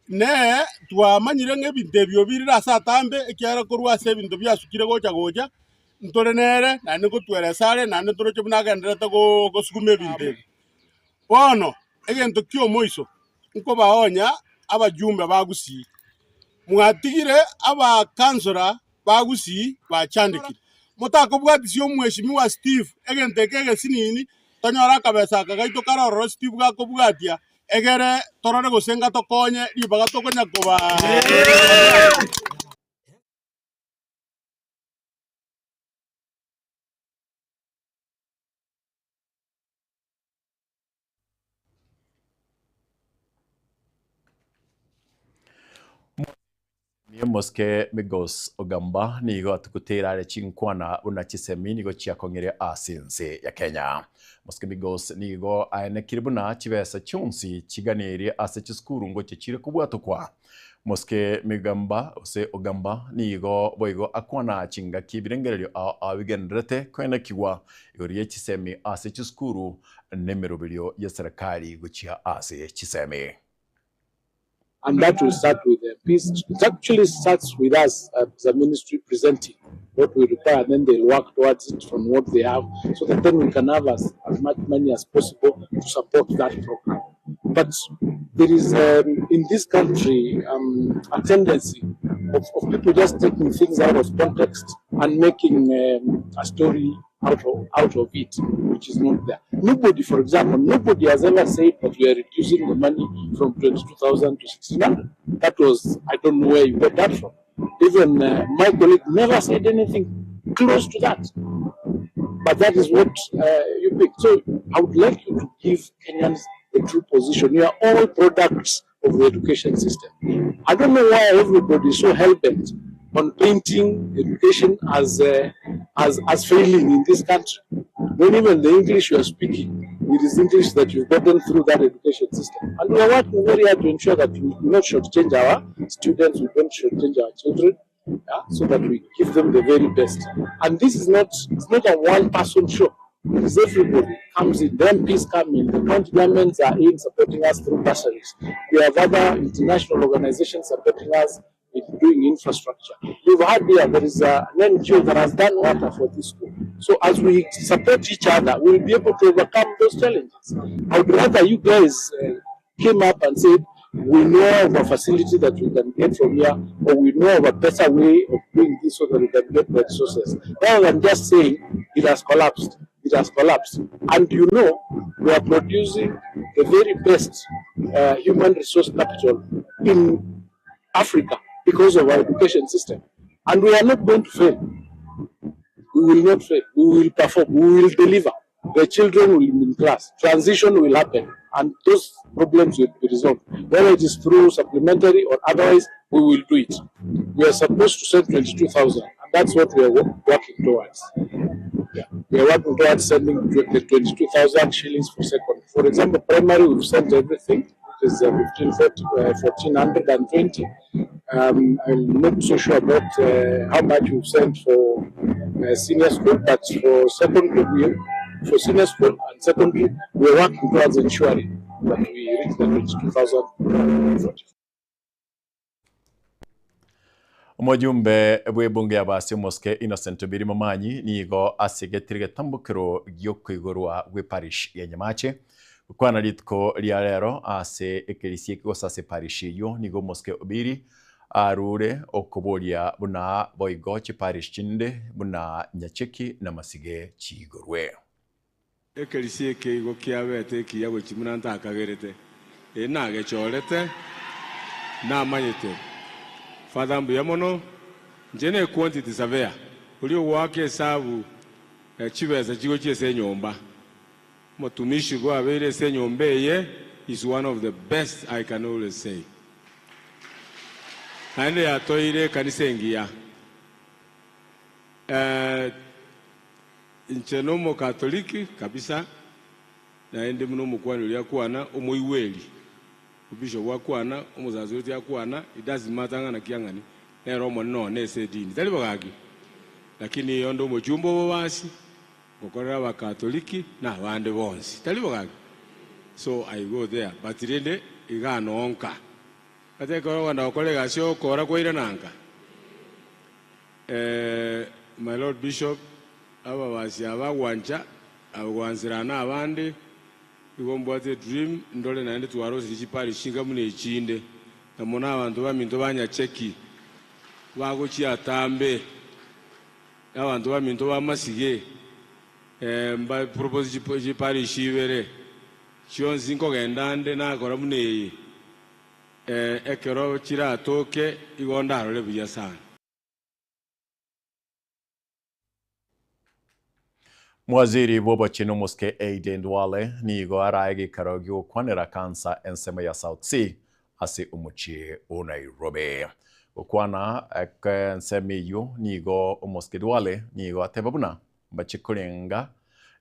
Speaker 9: Ne twamanyire ng'a ebinto ebi obirire ase atambe, ekiagera korwa ase ebinto biasukire gocha gocha, ntore nere, naende ngotweresa are, naende ntoroche buna agendererete gosuguma ebinto ebi. Bono, egento ki'omoiso, nkobaonya abajumbe ba Gusii, mwatigire abakansora ba Gusii bachandekire. Motakobwatisia omweshimiwa Steve egento eke egesinini, tonyore akabesa aka gaito kare ororo Steve gakobwatia, egere torore gose ngatokonye ribaga tokonya koba.
Speaker 4: Mosike Migos Ogamba nigo atuguteire are chinkwana buna chisemi nigo chiakong'ire ase ense ya Kenya. Mosike Migos nigo aenekire buna chibesa chionsi chiganeirie ase chisukuru ngochia chire kobwatokwa. Mosike Migamba gose Ogamba nigo boigo akwana chingaki ebirengererio ao ao bigendererete koenekigwa igoro ye chisemi ase chisukuru nemeroberio y'eserekari gochia ase chisemi.
Speaker 10: And that will start with the peace. It actually starts with us as a ministry presenting what we require, and then they'll work towards it from what they have, so that then we can have as, as much money as possible to support that program. But there is, in this country, a tendency of, of people just taking things out of context and making a story out of, out of it, which is not there. Nobody, for example, nobody has ever said that we are reducing the money from 22,000 to 1,600. That was, I don't know where you got that from. Even my colleague never said anything close to that. But that is what you picked. So I would like you to give Kenyans the true position. You are all products of the education system. I don't know why everybody is so hell-bent on painting education as, as, as failing in this country. When even the English you are speaking, it is English that you've gotten through that education system. And we are working very hard to ensure that we do not shortchange our students, we don't shortchange our children, yeah, so that we give them the very best. And this is not, it's not a one-person show. It is everybody comes in, the MPs come in, the county governments are in supporting us through bursaries. We have other international organizations supporting us in doing infrastructure. You've heard here there is a, an NGO that has done water for this school. So as we support each other, we'll be able to overcome those challenges. I would rather you guys uh, came up and said, we know of a facility that we can get from here, or we know of a better way of doing this so that we can get the resources. Rather than just saying it has collapsed, it has collapsed. And you know, we are producing the very best uh, human resource capital in Africa because of our education system. And we are not going to fail. We will not fail. We will perform. We will deliver. The children will be in class. Transition will happen, and those problems will be resolved. Whether it is through supplementary or otherwise, we will do it. We are supposed to send 22,000, and that's what we are working towards. Yeah. We are working towards sending the 22,000 shillings for second. For example, primary, we've sent everything. It is 15, 1420. I'm not so sure about how much we've sent for senior school, but for secondary, we, for senior school and secondary, we're working towards ensuring that we reach the 22,040.
Speaker 4: Omojumbe bw'ebunge y'abasi omosike Innocent Obiri Momanyi nigo asegetire getambokero gi'okoigorwa gw'eparish ya Nyamache gokwana rituko ria rero ase ekerisia eke gose ase eparish eyio nigo omosike Obiri arure okoboria buna boigo chiparish chinde buna Nyacheki na Masige chiigorwe.
Speaker 7: Ekerisia eke igo kiabete ekiya gochia buna ntakagerete, ee nagechorete, namanyete. Father mbuya mono, inche ne quantity surveyor, oria ogoaka esabu ya chibesa chigochia ase enyomba. Omotumishi bwabeire ase enyomba eye is one of the best I can always say. Naende yatoeire ekanisa engiya. Eh, inche nomokatoliki kabisa, naende buna omokwani oria akwana, omoigweri. Obishop akwana, omosaserdoti akwana, it doesn't matter ng'a naki ang'ani, nere omonene one ase edini. Tari bo gaki? Lakini onde omochumba obobasi, ngokorera abakatoliki na abande bonsi. Tari bo gaki? So I go there, but rende igaa noo nka. Ase ekero ogenda gokora egasi ogokora kwairana nka. Eh, my Lord Bishop, ababasi aba agwancha, agwanserana na abande, igo mbwate edream ndore naende twarosirie chiparish chinga buna echinde, na mono abanto baminto ba Nyacheki bagochia atambe, na abanto baminto ba Masige, eh, mba propose chiparish ibere, chionsi nkogenda nde nakora buna eye. Ee, ekero chiratoke igo ndarore buya sana.
Speaker 4: Mwaziri bw'obochenu omosike Aden Duale nigo arae geikaro gi'ogokwanera kansa ensemo ya South C ase omochie o Nairobi. Gokwana ensemo eyio nigo omosike Duale nigo ateba buna mbache korenga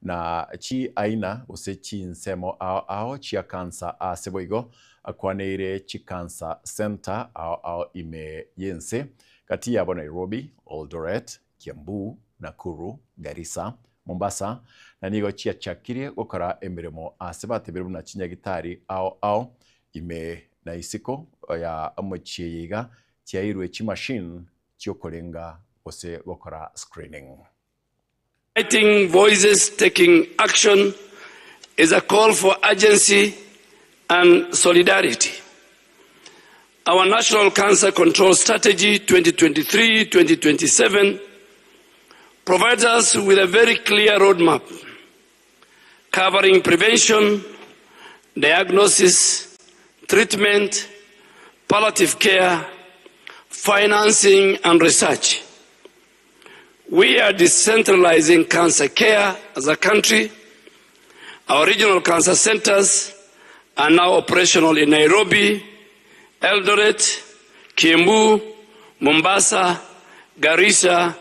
Speaker 4: na chi aina gose chinsemo ao ao chia kansa ase boigo akwaneire chikansa centre ao ao ime y'ense gati yabo Nairobi, Eldoret, Kiambu, Nakuru, Garissa, Mombasa na nigo chiachakirie gokora emeremo ase batebire buna chinyagitari ao ao ime na isiko ya omochie eye iga chiairwe chimachine chiokorenga gose gokora screening.
Speaker 11: Uniting Voices Taking Action is a call for urgency and solidarity. Our National Cancer Control Strategy 2023-2027 provides us with a very clear roadmap covering prevention, diagnosis, treatment, palliative care, financing and research. We are decentralizing cancer care as a country. Our regional cancer centers are now operational in Nairobi, Eldoret, Kiambu, Mombasa, Garissa,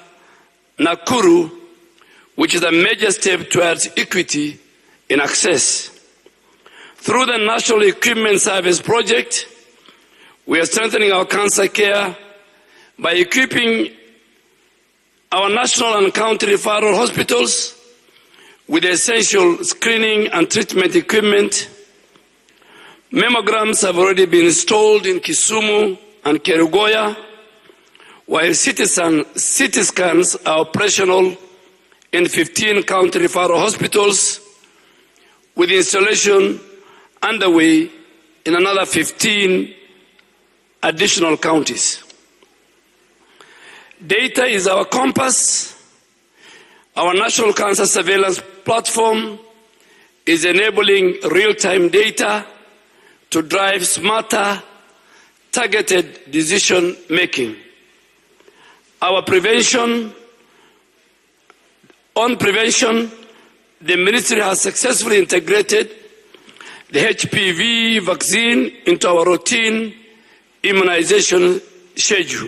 Speaker 11: Nakuru, which is a major step towards equity in access. Through the National Equipment Service Project, we are strengthening our cancer care by equipping our national and county referral hospitals with essential screening and treatment equipment. Mammograms have already been installed in Kisumu and Kerugoya. while CT, CT scans are operational in 15 county referral hospitals, with installation underway in another 15 additional counties. Data is our compass. Our National Cancer Surveillance Platform is enabling real-time data to drive smarter, targeted decision making. Our prevention, on prevention, the ministry has successfully integrated the HPV vaccine into our routine immunization schedule,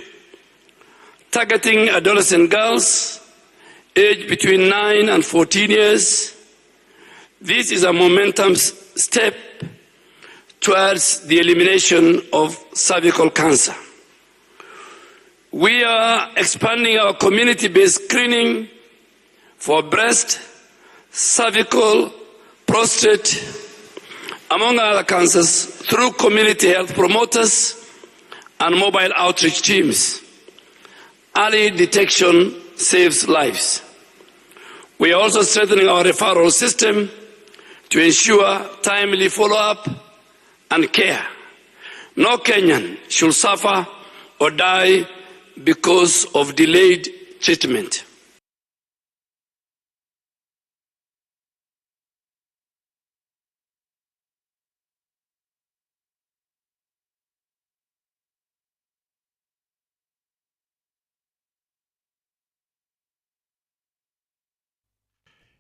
Speaker 11: targeting adolescent girls aged between 9 and 14 years. This is a momentum step towards the elimination of cervical cancer. We are expanding our community-based screening for breast, cervical, prostate, among other cancers, through community health promoters and mobile outreach teams. Early detection saves lives. We are also strengthening our referral system to ensure timely follow-up and care. No Kenyan should suffer or die because of delayed treatment.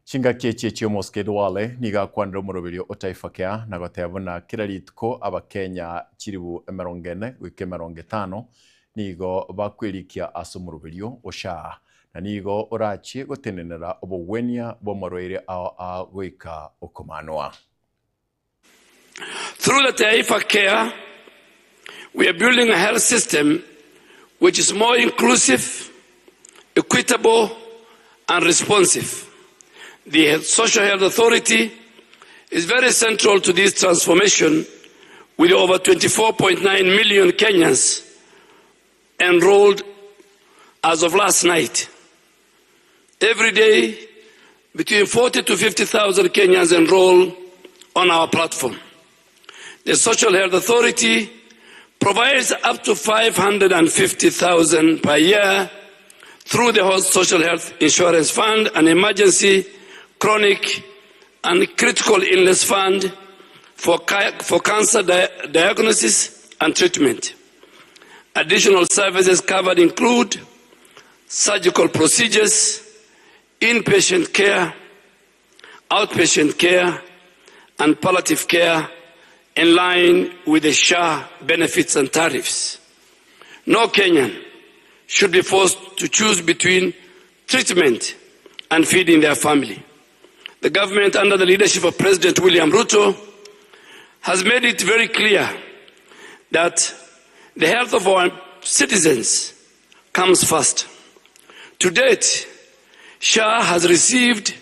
Speaker 4: Chingaki echi echi'omosike Duale nigo akwanire omoroberio o Taifa Care na goteba buna kera rituko Abakenya chilifu 40 goika 50 nigo bakwerikia ase omoroberio o SHA na nigo orachie gotenenera obogwenia bw'amarwaire ao ao goika okomanwa.
Speaker 11: Through the Taifa Care, we are building a health system which is more inclusive, equitable, and responsive. The Social Health Authority is very central to this transformation, with over 24.9 million Kenyans enrolled as of last night. Every day, between 40 to 50,000 Kenyans enroll on our platform. The Social Health Authority provides up to 550,000 per year through the Social Health Insurance Fund and Emergency, Chronic and Critical Illness Fund for, for cancer di diagnosis and treatment. Additional services covered include surgical procedures, inpatient care, outpatient care, and palliative care in line with the SHA benefits and tariffs. No Kenyan should be forced to choose between treatment and feeding their family. The government, under the leadership of President William Ruto, has made it very clear that the health of our citizens comes first. To date, SHA has received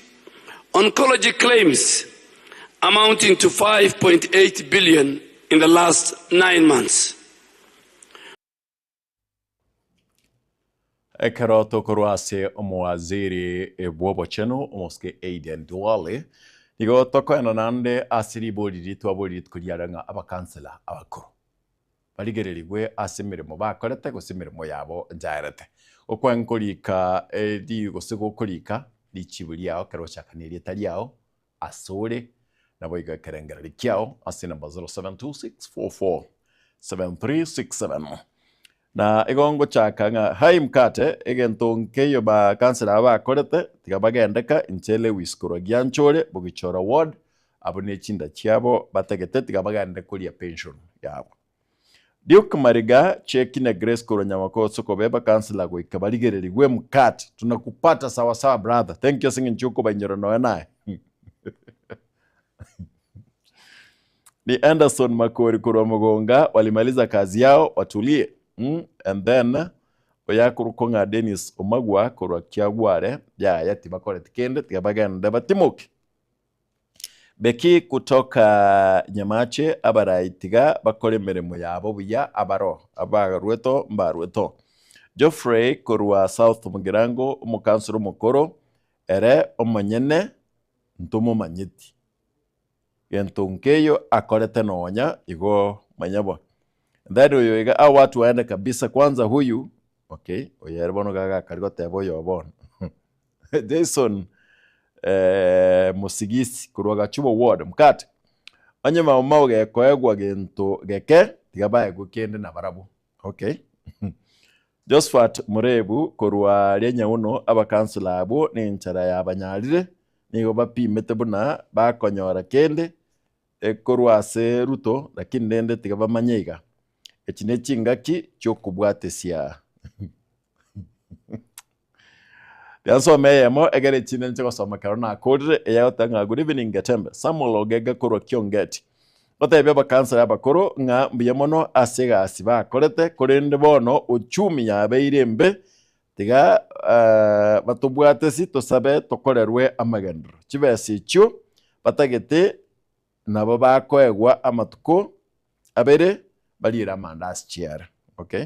Speaker 11: oncology claims amounting to 5.8 billion in the last 9 months.
Speaker 4: Ekero tokorwa ase omowaziri bw'obochenu omosike Aden Duale, nigo tokoenda naende ase ribori riria twaborire rituko riare ng'a abakansela abakoro barigererigwe ase emeremo bakorete gose emeremo yabo njaerete. Gokwa nkorika eri gose gokorika richibu riao ekero ochakana erieta riao asore, naboigo ekerengererio kiao ase enamba 0726447367. Na igo ngochaka ng'a hai mkate, egento nkeiyo bakansela aba bakorete, tiga bagendeka, inche Lewis korwa Gianchore, Bogichora ward, abwo ne chinda chiabo batagete tiga bagende koria pension yabo. Duke Mariga, Cheki na Grace korwa Nyamakoso kobeba councillor goika barigererigwe mkate tunakupata sawa sawa brother thank you ase eng'encho yokobainyora nonya naye. Ni Anderson Makori korwa Mogonga walimaliza kazi yao watulie and then oyakorokwa ng'a Dennis Omagwa korwa Kiagware yaya tibakoreti kende tiga bagende batimoke. Becky kutoka Nyamache abarai tiga bakore emeremo yabo buya abaro abarwete mbarwete. Geoffrey korwa South Mugirango, omokansoro omokoro, ere omonyene ntomomanyeti. Gento nkeiyo akorete nonya igo manya bo. Then oyo iga hao watu waende kabisa kwanza huyu okay oyo ere bono iga akari goteba oyo bono Jason eh, Mosigisi korwa Gachuba ward mkate onye Mau Mau gekoegwa gento geke tiga baegwe kende nabarabwo okay Josphat Murebu korwa Rianyauno abakansula abwo nenchara yabanyarire nigo bapimete buna bakonyora kende korwa ase Ruto lakini rende tiga bamanye iga echi ne chingaki chiokobwatesia Tiga eyemo egere echinde nche gosoma ekero nakorire eyagoteba ng'a good evening Getembe Samuel Ogega korwa Kiongeti gotebia abakansara abakoro ng'a mbuya mono ase egasi bakorete korende bono uchumi yabeire embe tiga uh, batobwatesi tosabe tokorerwe amagenderero chibesa echio batagete nabo bakoegwa amatuko abere bariere amandasi chiere okay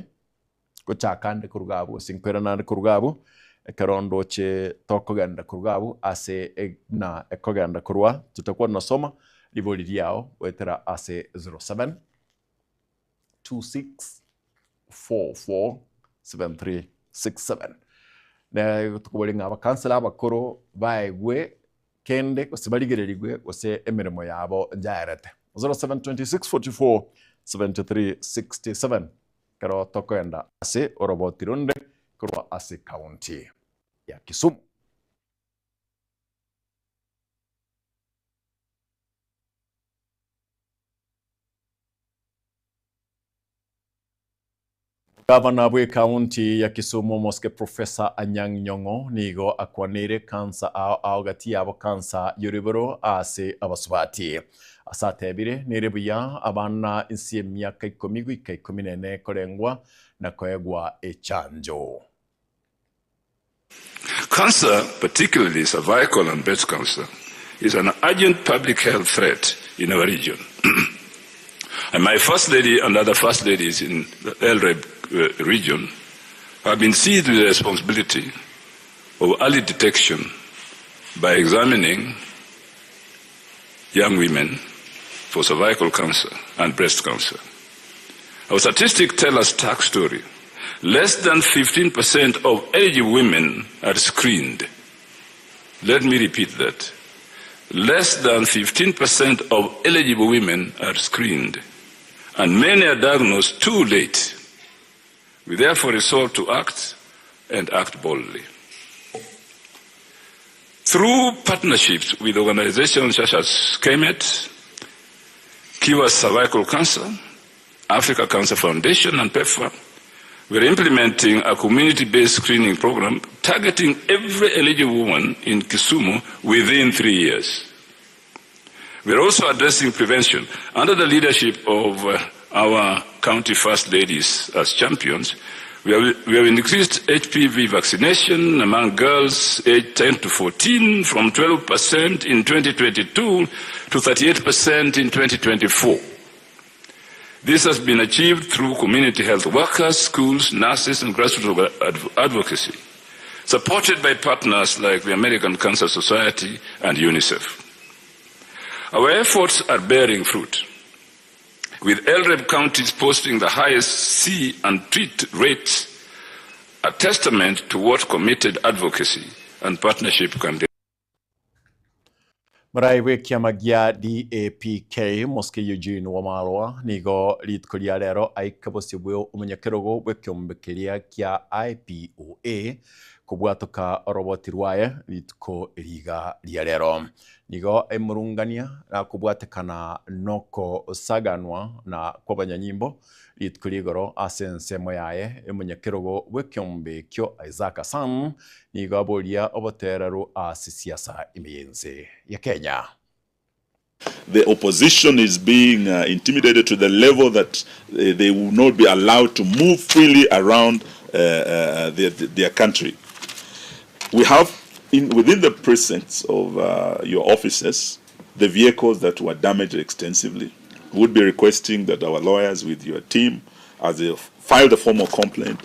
Speaker 4: gochaka ande koruga abwo gose nkoirana ande koruga abwo ekero ndoche tokogenda koruga abwo ase na ekogenda korwa tutakuwa tunasoma ribori riao goetera ase 07 26 44 73 67 na tokobori ng'a abakansela abakoro baegwe kende gose barigererigwe gose emeremo yabo njaerete 07 26 44 73 67 kero tokoenda ase oroboti runde korwa ase county ya Kisumu. Gavana bwe county ya Kisumu Mosque Professor Anyang' Nyong'o nigo akwanire kansa ao ao gati yabo kansa yoribero ase abasubati ase atebire nere buya abana insi emiaka 10 goika 14 korengwa na koegwa echanjo.
Speaker 12: Cancer, particularly cervical and breast cancer, is an urgent public health threat in our region. And my First Lady and other First Ladies in the LREB region have been seized with the responsibility of early detection by examining young women for cervical cancer and breast cancer. Our statistics tell a stark story. Less than 15% of eligible women are screened. Let me repeat that. Less than 15% of eligible women are screened, and many are diagnosed too late. We therefore resolve to act and act boldly. Through partnerships with organizations such as KMET, Cure Cervical Cancer, Africa Cancer Foundation, and PEPFAR, we are implementing a community-based screening program targeting every eligible woman in Kisumu within 3 years. We are also addressing prevention. Under the leadership of our county first ladies as champions, we have increased HPV vaccination among girls aged 10 to 14 from 12% in 2022 to 38% in 2024. This has been achieved through community health workers, schools, nurses, and grassroots advocacy, supported by partners like the American Cancer Society and UNICEF. Our efforts are bearing fruit, with LREB counties posting the highest see and treat rates, a testament to what committed advocacy and partnership can do.
Speaker 4: Marai bwe kiama gia DAPK Mosque Eugene Wamalwa nigo rituko ria rero aika bosio bwe omonyakerogo bwe kiombe keria kia IPOA kobwatoka oroboti rwaye rituko riga ria rero nigo emurungania na kobwatekana noko saganwa na kwabanyanyimbo rituko rigoro ase ensemo yaye omonyakerogo bwe kiombe kio Isaac Hassan nigo aboria oboterero ase siasa imiyenze ya Kenya.
Speaker 15: The opposition is being intimidated to the level that they will not be allowed to move freely around their country. We have within the precincts of your offices the vehicles that were damaged extensively. We would be requesting that our lawyers with your team, as they file the formal complaint,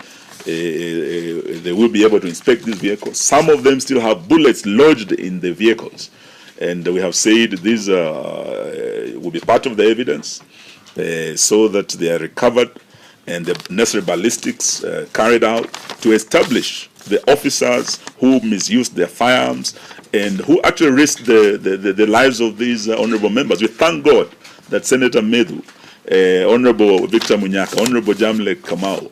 Speaker 15: They will be able to inspect these vehicles. Some of them still have bullets lodged in the vehicles. And we have said these will be part of the evidence so that they are recovered and the necessary ballistics carried out to establish the officers who misused their firearms and who actually risked the, the, the, the lives of these honorable members. We thank God that Senator Methu, Honorable Victor Munyaka, Honorable Jamleck Kamau,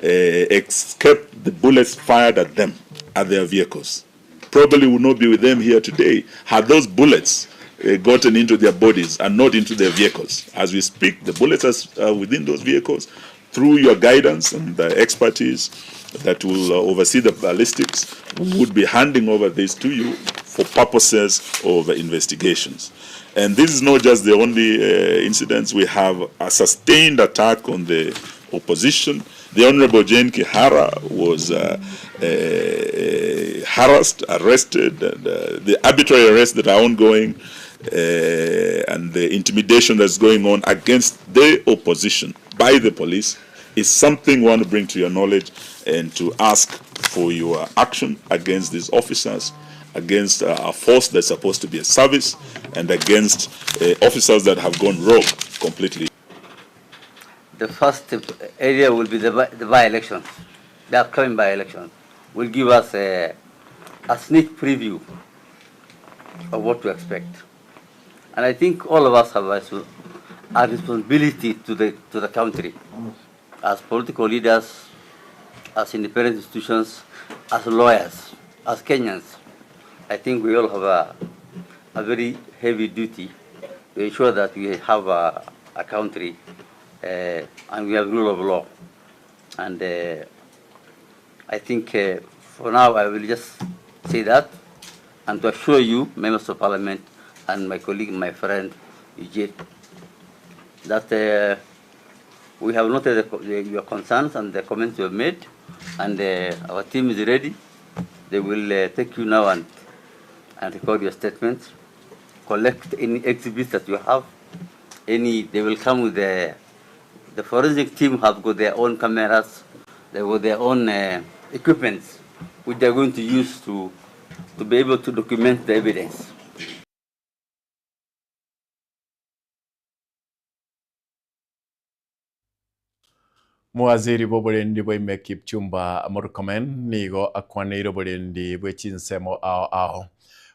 Speaker 15: escaped the bullets fired at them, at their vehicles. Probably would not be with them here today had those bullets gotten into their bodies and not into their vehicles. As we speak, the bullets are within those vehicles. Through your guidance and the expertise that will oversee the ballistics, we would be handing over this to you for purposes of investigations. And this is not just the only incidents. We have a sustained attack on the opposition. The Honorable Jane Kihara was harassed, arrested, and the arbitrary arrests that are ongoing and the intimidation that's going on against the opposition by the police is something we want to bring to your knowledge and to ask for your action against these officers, against a force that's supposed to be a service, and against officers that have gone rogue completely.
Speaker 16: The first area will be the by-elections, the upcoming by-elections, will give us a sneak preview of what to expect. And I think all of us have a responsibility to the country, as political leaders, as independent institutions, as lawyers, as Kenyans. I think we all have a very heavy duty to ensure that we have a country and we have rule of law. And I think for now I will just say that, and to assure you, members of parliament, and my colleague, my friend, Eugene, that we have noted your concerns and the comments you have made, and our team is ready. They will take you now and record your statements, collect any exhibits that you have. Any, they will come with the forensic team have got their own cameras, they have got their own equipment, which they are going to use to be able to document the evidence.
Speaker 4: Mowaziri bw'oborendi bwa ime Kipchumba Murkomen nigo akwaneire oborendi bwe chinsemo ao ao.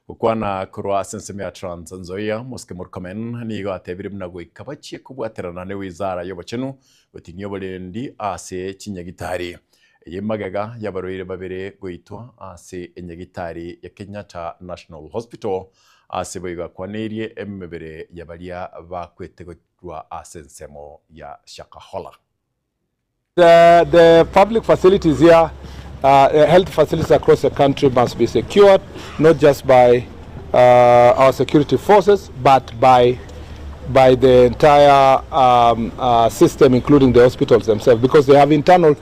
Speaker 4: Gokwana korwa ase ensemo ya Trans Nzoia, Mosike Murkomen nigo atebire buna goika bachie kobwaterana na ewizara ya obochenu goting'ia oborendi ase chinyagitari. Eye magega yabarwaire babere goitwa ase enyagitari ya Kenyatta National Hospital ase boigo akwaneirie emebere ya baria bakwete goitwa ase ensemo ya Shakahola.
Speaker 10: The public facilities here, health facilities across the country must be secured, not just by our security forces, but by the entire system, including the hospitals themselves, because they have internal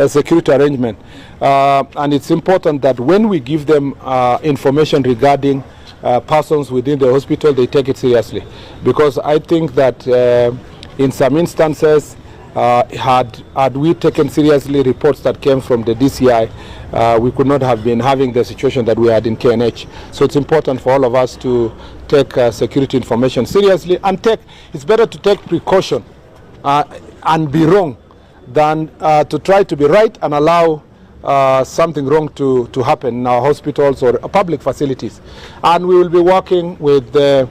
Speaker 10: security arrangement. And it's important that when we give them information regarding persons within the hospital, they take it seriously. Because I think that in some instances, had we taken seriously reports that came from the DCI, we could not have been having the situation that we had in KNH. So it's important for all of us to take security information seriously and it's better to take precaution and be wrong than to try to be right and allow something wrong to happen in our hospitals or public facilities. And we will be working with the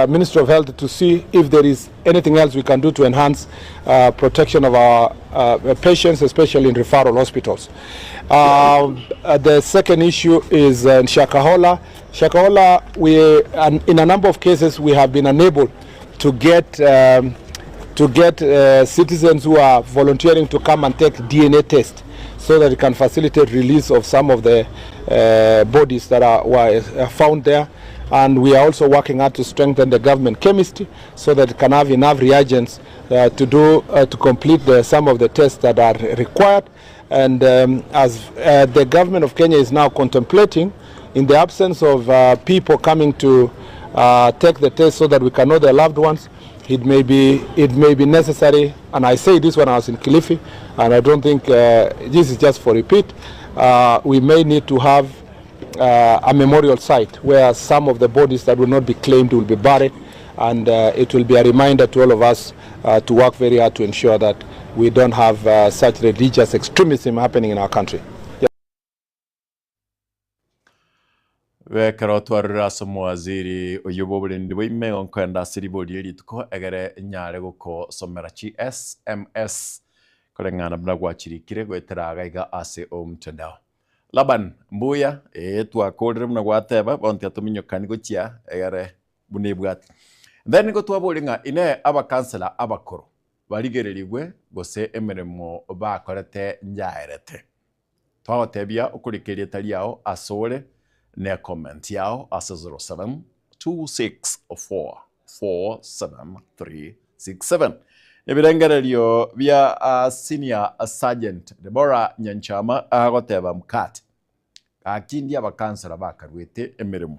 Speaker 10: Ministry of Health to see if there is anything else we can do to enhance protection of our patients, especially in referral hospitals. The second issue is in Shakahola. Shakahola, in a number of cases, we have been unable to get citizens who are volunteering to come and take DNA tests so that it can facilitate release of some of the bodies that were found there. And we are also working hard to strengthen the government chemistry so that it can have enough reagents to complete some of the tests that are required. And as the government of Kenya is now contemplating, in the absence of people coming to take the test so that we can know their loved ones,
Speaker 14: It may be, it may be necessary, and I say this when I was in Kilifi, and I don't think uh, this is just for repeat, uh, we may need to have uh, a memorial site where some of the bodies that will not be claimed will be buried, and uh, it will be a reminder to all of us uh, to work very hard to ensure that we don't have uh, such religious extremism happening in our country. Yeah.
Speaker 4: Bekero twarorire ase omowaziri oyio bw'oborendi bwa ime nkoenda ase ribori rie rituko egere nyare gokosomera chi sms koreng'ana buna gwachirikire goetera iga iga ase omtandao. Laban mbuya ee twakorire buna gwateba bono tiga tominyokani gochia egere buna ebwate. Then nigo twaboria ng'a inee abakansela abakoro barigererigwe gose emeremo bakorete nyaerete? Twagotebia okorika erieta riao asore ne comment yao ase 0726447367. Ebirengererio bia Senior Sergeant Deborah Nyanchama agoteba Mkate, Gaki ndi abakansara bakaruete emeremo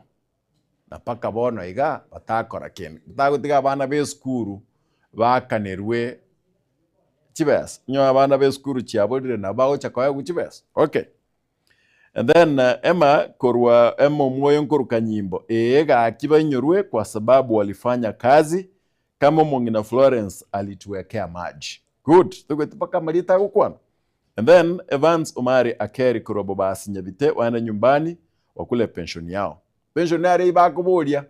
Speaker 4: na mpaka bono iga batakora kende, batagotiga abana b'esukuru bakanerwe chibesa. Onye abana b'esukuru chiaborire nabo bagocha koegwa chibesa. Okay. And then Emma korwa Emma omwoyo nkoruka nyimbo ee gaki bainyorwe kwa sababu walifanya kazi kama omong'ina Florence alituwekea maji. Good. Togweti mpaka amarieta agokwana. And then Evans Omari Akeri korwa Bobasi Nyabite waende nyumbani wakule pension yao. Pension nere ibakoboria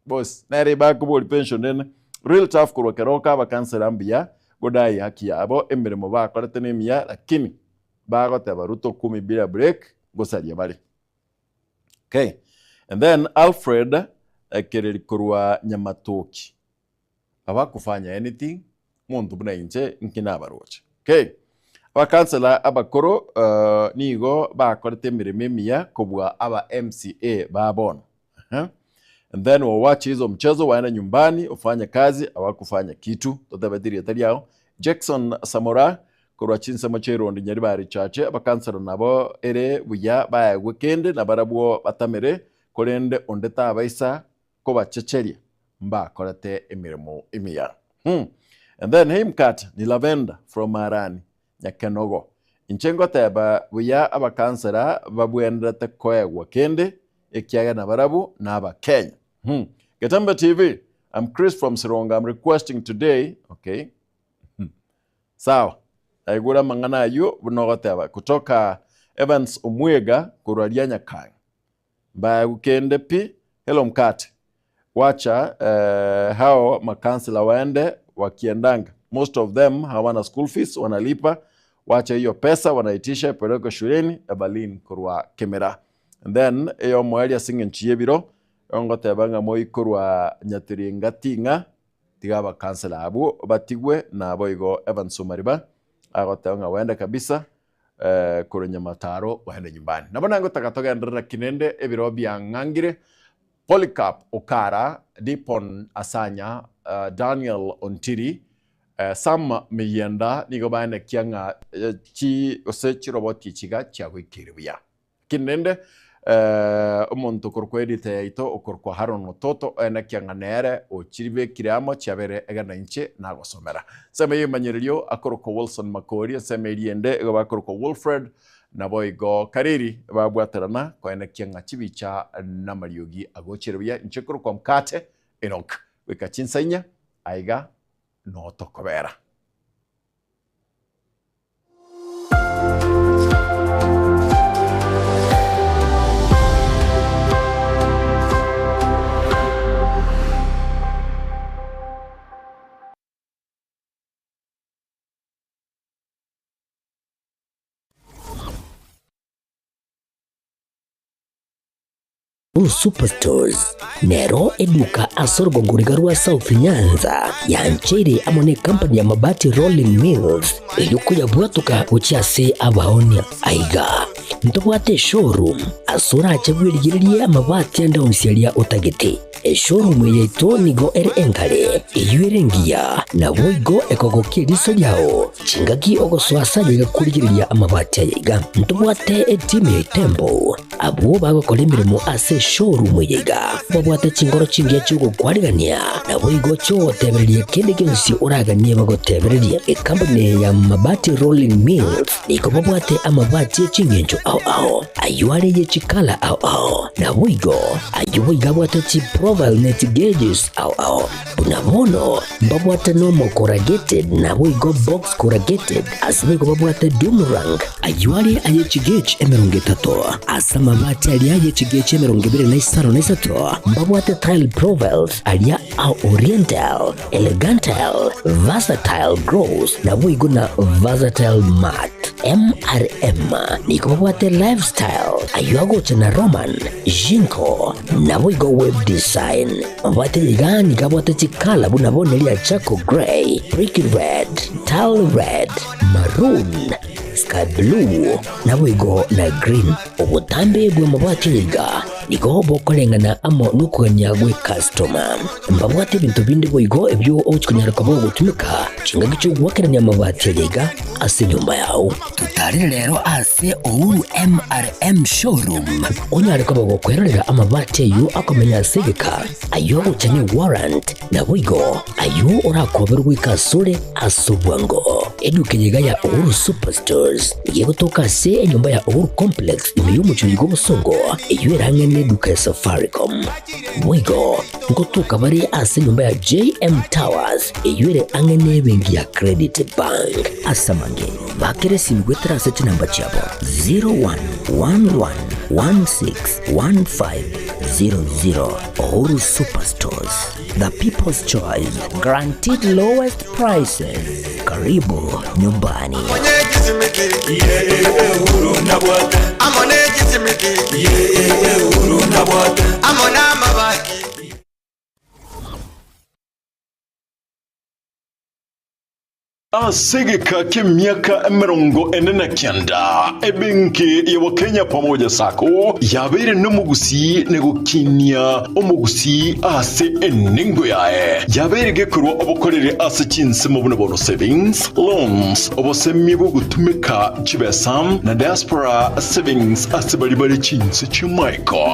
Speaker 4: boss nere ibakoboria pension ene. Real tough korwa Keroka abakansela mbuya godai haki yabo emeremo bakorete nemiya lakini bagoteba Ruto kumi bila break ngosaria bare. Okay. And then Alfred Kereri korwa Nyamatoki abakufanya anything monto buna inche inki nabaroche. Okay. Abakansela abakoro uh, nigo bakorete emeremo emiya kobua aba MCA ba bono. Uh-huh. And then wawache hizo mchezo waende nyumbani ufanye kazi awakufanya kitu totebeti rieta riao Jackson Samora korwa chinsemo chiaerondi Nyaribari Chache abakansela nabo ere buya baegwe kende nabarabwo batamere korende onde tabaisa kobachecheria mbakorete emeremo emiya. Hmm. And then Heimkat ni Lavenda from Marani Nyakenogo inche ngoteba buya abakansela babwenderete koegwa kende ekiagera nabarabu na abakenya. Hmm. Getembe TV, I'm Chris from Sironga. I'm requesting today, okay. Hmm. Sawa. Aigura mang'ana ayio buna ogoteba kutoka Evans Omwega korwa ria Nyakang. Mbaegu kende pi hello mkate. Wacha eh, hao makansela waende wakiendanga. Most of them hawana school fees wanalipa. Wacha hiyo pesa wanaitisha ipelekwe shuleni Evelyn korwa Kemera. And then eyo mweri ase eng'encho ya ebiro ngoteba ng'a moikorwa Nyatiringa ting'a tiga abakansela abwo batigwe nabo igo Evans Omariba agoteba ng'a wende kabisa eh, korwa Nyamataro waende nyumbani. Nabo nangotaka togenderera kinende ebiro biang'angire Polycarp Okara, Dipon Asanya, uh, Daniel Ontiri, uh, Sam Miyenda nigo baenekia ng'a uh, chi gose chiroboti chiga chiagoikeire buya. Lakini rende eh, omonto okorokwa editor yaito okorokwa Haron Ototo oenekia ng'a nere ochiribekire amo chiabere egena inche nagosomera. Ensemo y'emanyererio akorokwa Wilson Makori, ensemo eria ende igo bakorokwa Wilfred naboigo Kariri babwaterana koenekia ng'a chibicha namariogi agochire buya inche korokwa Mkate Enoch goika chinsa inya aiga notokobera.
Speaker 22: Superstores nero eduka ase orogongo riga rwa South Nyanza yancheire amo ne company ya Mabati Rolling Mills eyio koyabwatoka gochia ase abaonia aiga. Ntobwate eshowroom ase orache bwerigererie amabati ande onsi aria otagete. Eshowroom eye yaito nigo ere engare, eyio ere engiya, naboigo ekogokia eriso riao chingaki ogosoa ase aye iga korigereria amabati aya iga. Ntobwate etimu ya Itembo abwo bagokora emeremo ase eshowroom eye iga, babwate chingoro chingiya chi'ogokwarigania, naboigo chi'ogotebereria kende gionsi oraganie bagotebererie. Ekampuni eye ya Mabati Rolling Mills nigo babwate amabati e chingencho ao ao, ayio are ye chikala ao ao, naboigo ayio boigo abwate chiprofile ne chigeges ao ao. Buna bono mbabwate normal corrugated naboigo box corrugated, ase boigo babwate doomerang, ayio are aye chigauge 30, ase amabati aria aye chigauge 23 mbabwate tile profiles aria a oriental, Elegantal, Versatile Gross, naboigo na Versatile Mart. MRM nigo babwate Lifestyle, ayio agocha na Roman, Jinko, naboigo Web Design. Babwate iga nigo abwate chikala buna bono eria Charcoal Grey, Brick Red, Tile Red, Maroon, Sky Blue, naboigo na Green. Obotambe bw'amabati aya iga nigo bokoreng'ana amo nokogania gw'ekastoma. Mbabwate ebinto binde boigo ebio ogochia konyara koba ogotumeka chingaki chi'ogoakerania amabati aya iga ase enyomba yao. Totarere rero ase Uhuru MRM Showroom onyare koba gokwerorera amabati ayio akomenya ase egeka, ayio agocha ne warrant, Naboigo ayio orakoberwe goika asore ase obwango. Eduka eye iga ya Uhuru Superstores nigo egotoka ase enyomba ya Uhuru Complex ime y'omochie oyo bw'obosongo, eyio ere ang'e n'eduka ya Safaricom. Boigo ngotoka bare ase enyomba ya JM Towers eyio ere ang'e n'ebenki ya Credit Bank. Ase amange, bakera esimi goetera ase chinamba chiabo 0111161500. Uhuru Superstores, the people's choice, guaranteed lowest prices. Karibu nyumbani.
Speaker 13: Ase egeka ki'emiaka 49, ebenki ya Wakenya Pamoja Sacco yabeire nomogusii na gokinia omogusii ase enengo yaye. Yabeire gekorwa obokoreri ase chinsemo buna bono savings, loans, obosemia bw'ogotumeka chibesa na diaspora savings ase baria bare chinse chi'amaiko.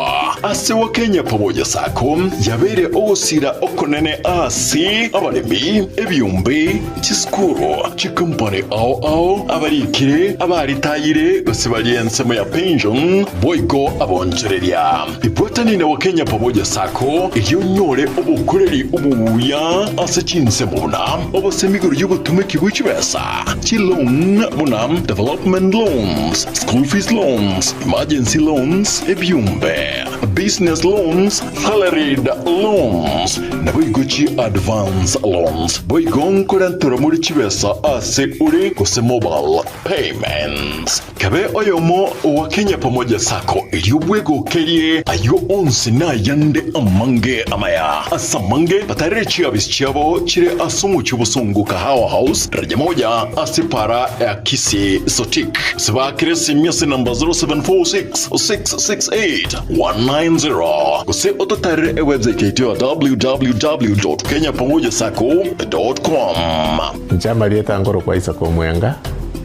Speaker 13: Ase Wakenya Pamoja Sacco yabeire ogosira okonene ase abaremi, ebiombe, Chisukuru, chikompani ao ao, abarikire, abaritayire, gose baria ensemo ya pension, boigo abonchoreria. Ibwatani na Wakenya Pamoja Sacco erio onyore obokoreri obuya ase chinsemo buna obosemi igoro y'ogotumeki bwe chibesa, chiloan buna development loans, school fees loans, emergency loans, ebiombe, business loans, Salaried loans, naboigo chi advance loans, boigo nkorenterwa more chibesa ase ore gose mobile payments. Kabe oyomo owa Kenya Pamoja Sacco erio bwegokerie ayio onsi na ayande amange amaya. Ase amange batarere chiabisi chiabo chire ase omochie obosongo Kahawa House, daraja moja ase para ya Kisii Sotik. Gose baakere esimi ase namba 0746 668 190 gose ototarere ewebsite yaito ya www.kenyapamojasacco.com.
Speaker 17: Inche amarieta nkorokwa Isaac Omwenga,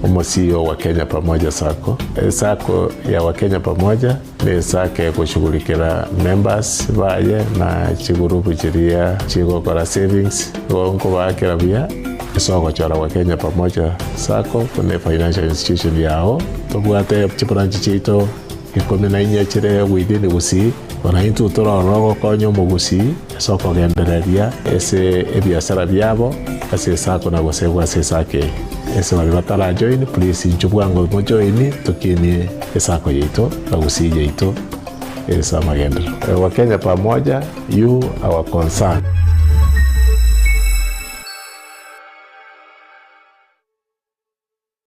Speaker 17: omo CEO wa Kenya Pamoja Sacco. Esacco ya wa Kenya Pamoja ne esacco egoshughulikera members baye na chigurupu chiria chigokora savings, igo nkobaakera buya ase ogochora wa Kenya Pamoja Sacco buna efinancial institution yao. Tobwate chibranch chiaito 14 chire within Gusii, bono intwe torore ogokonya omogusii ase okogendereria ase ebiasara biabo ase esako na gosegwa ase esako eye. Ase baria batarajoin please inchuo bwango mojoin tokinie esako yaito na Gusii yaito ase amagenderero. Wakenya pamoja, you our concern.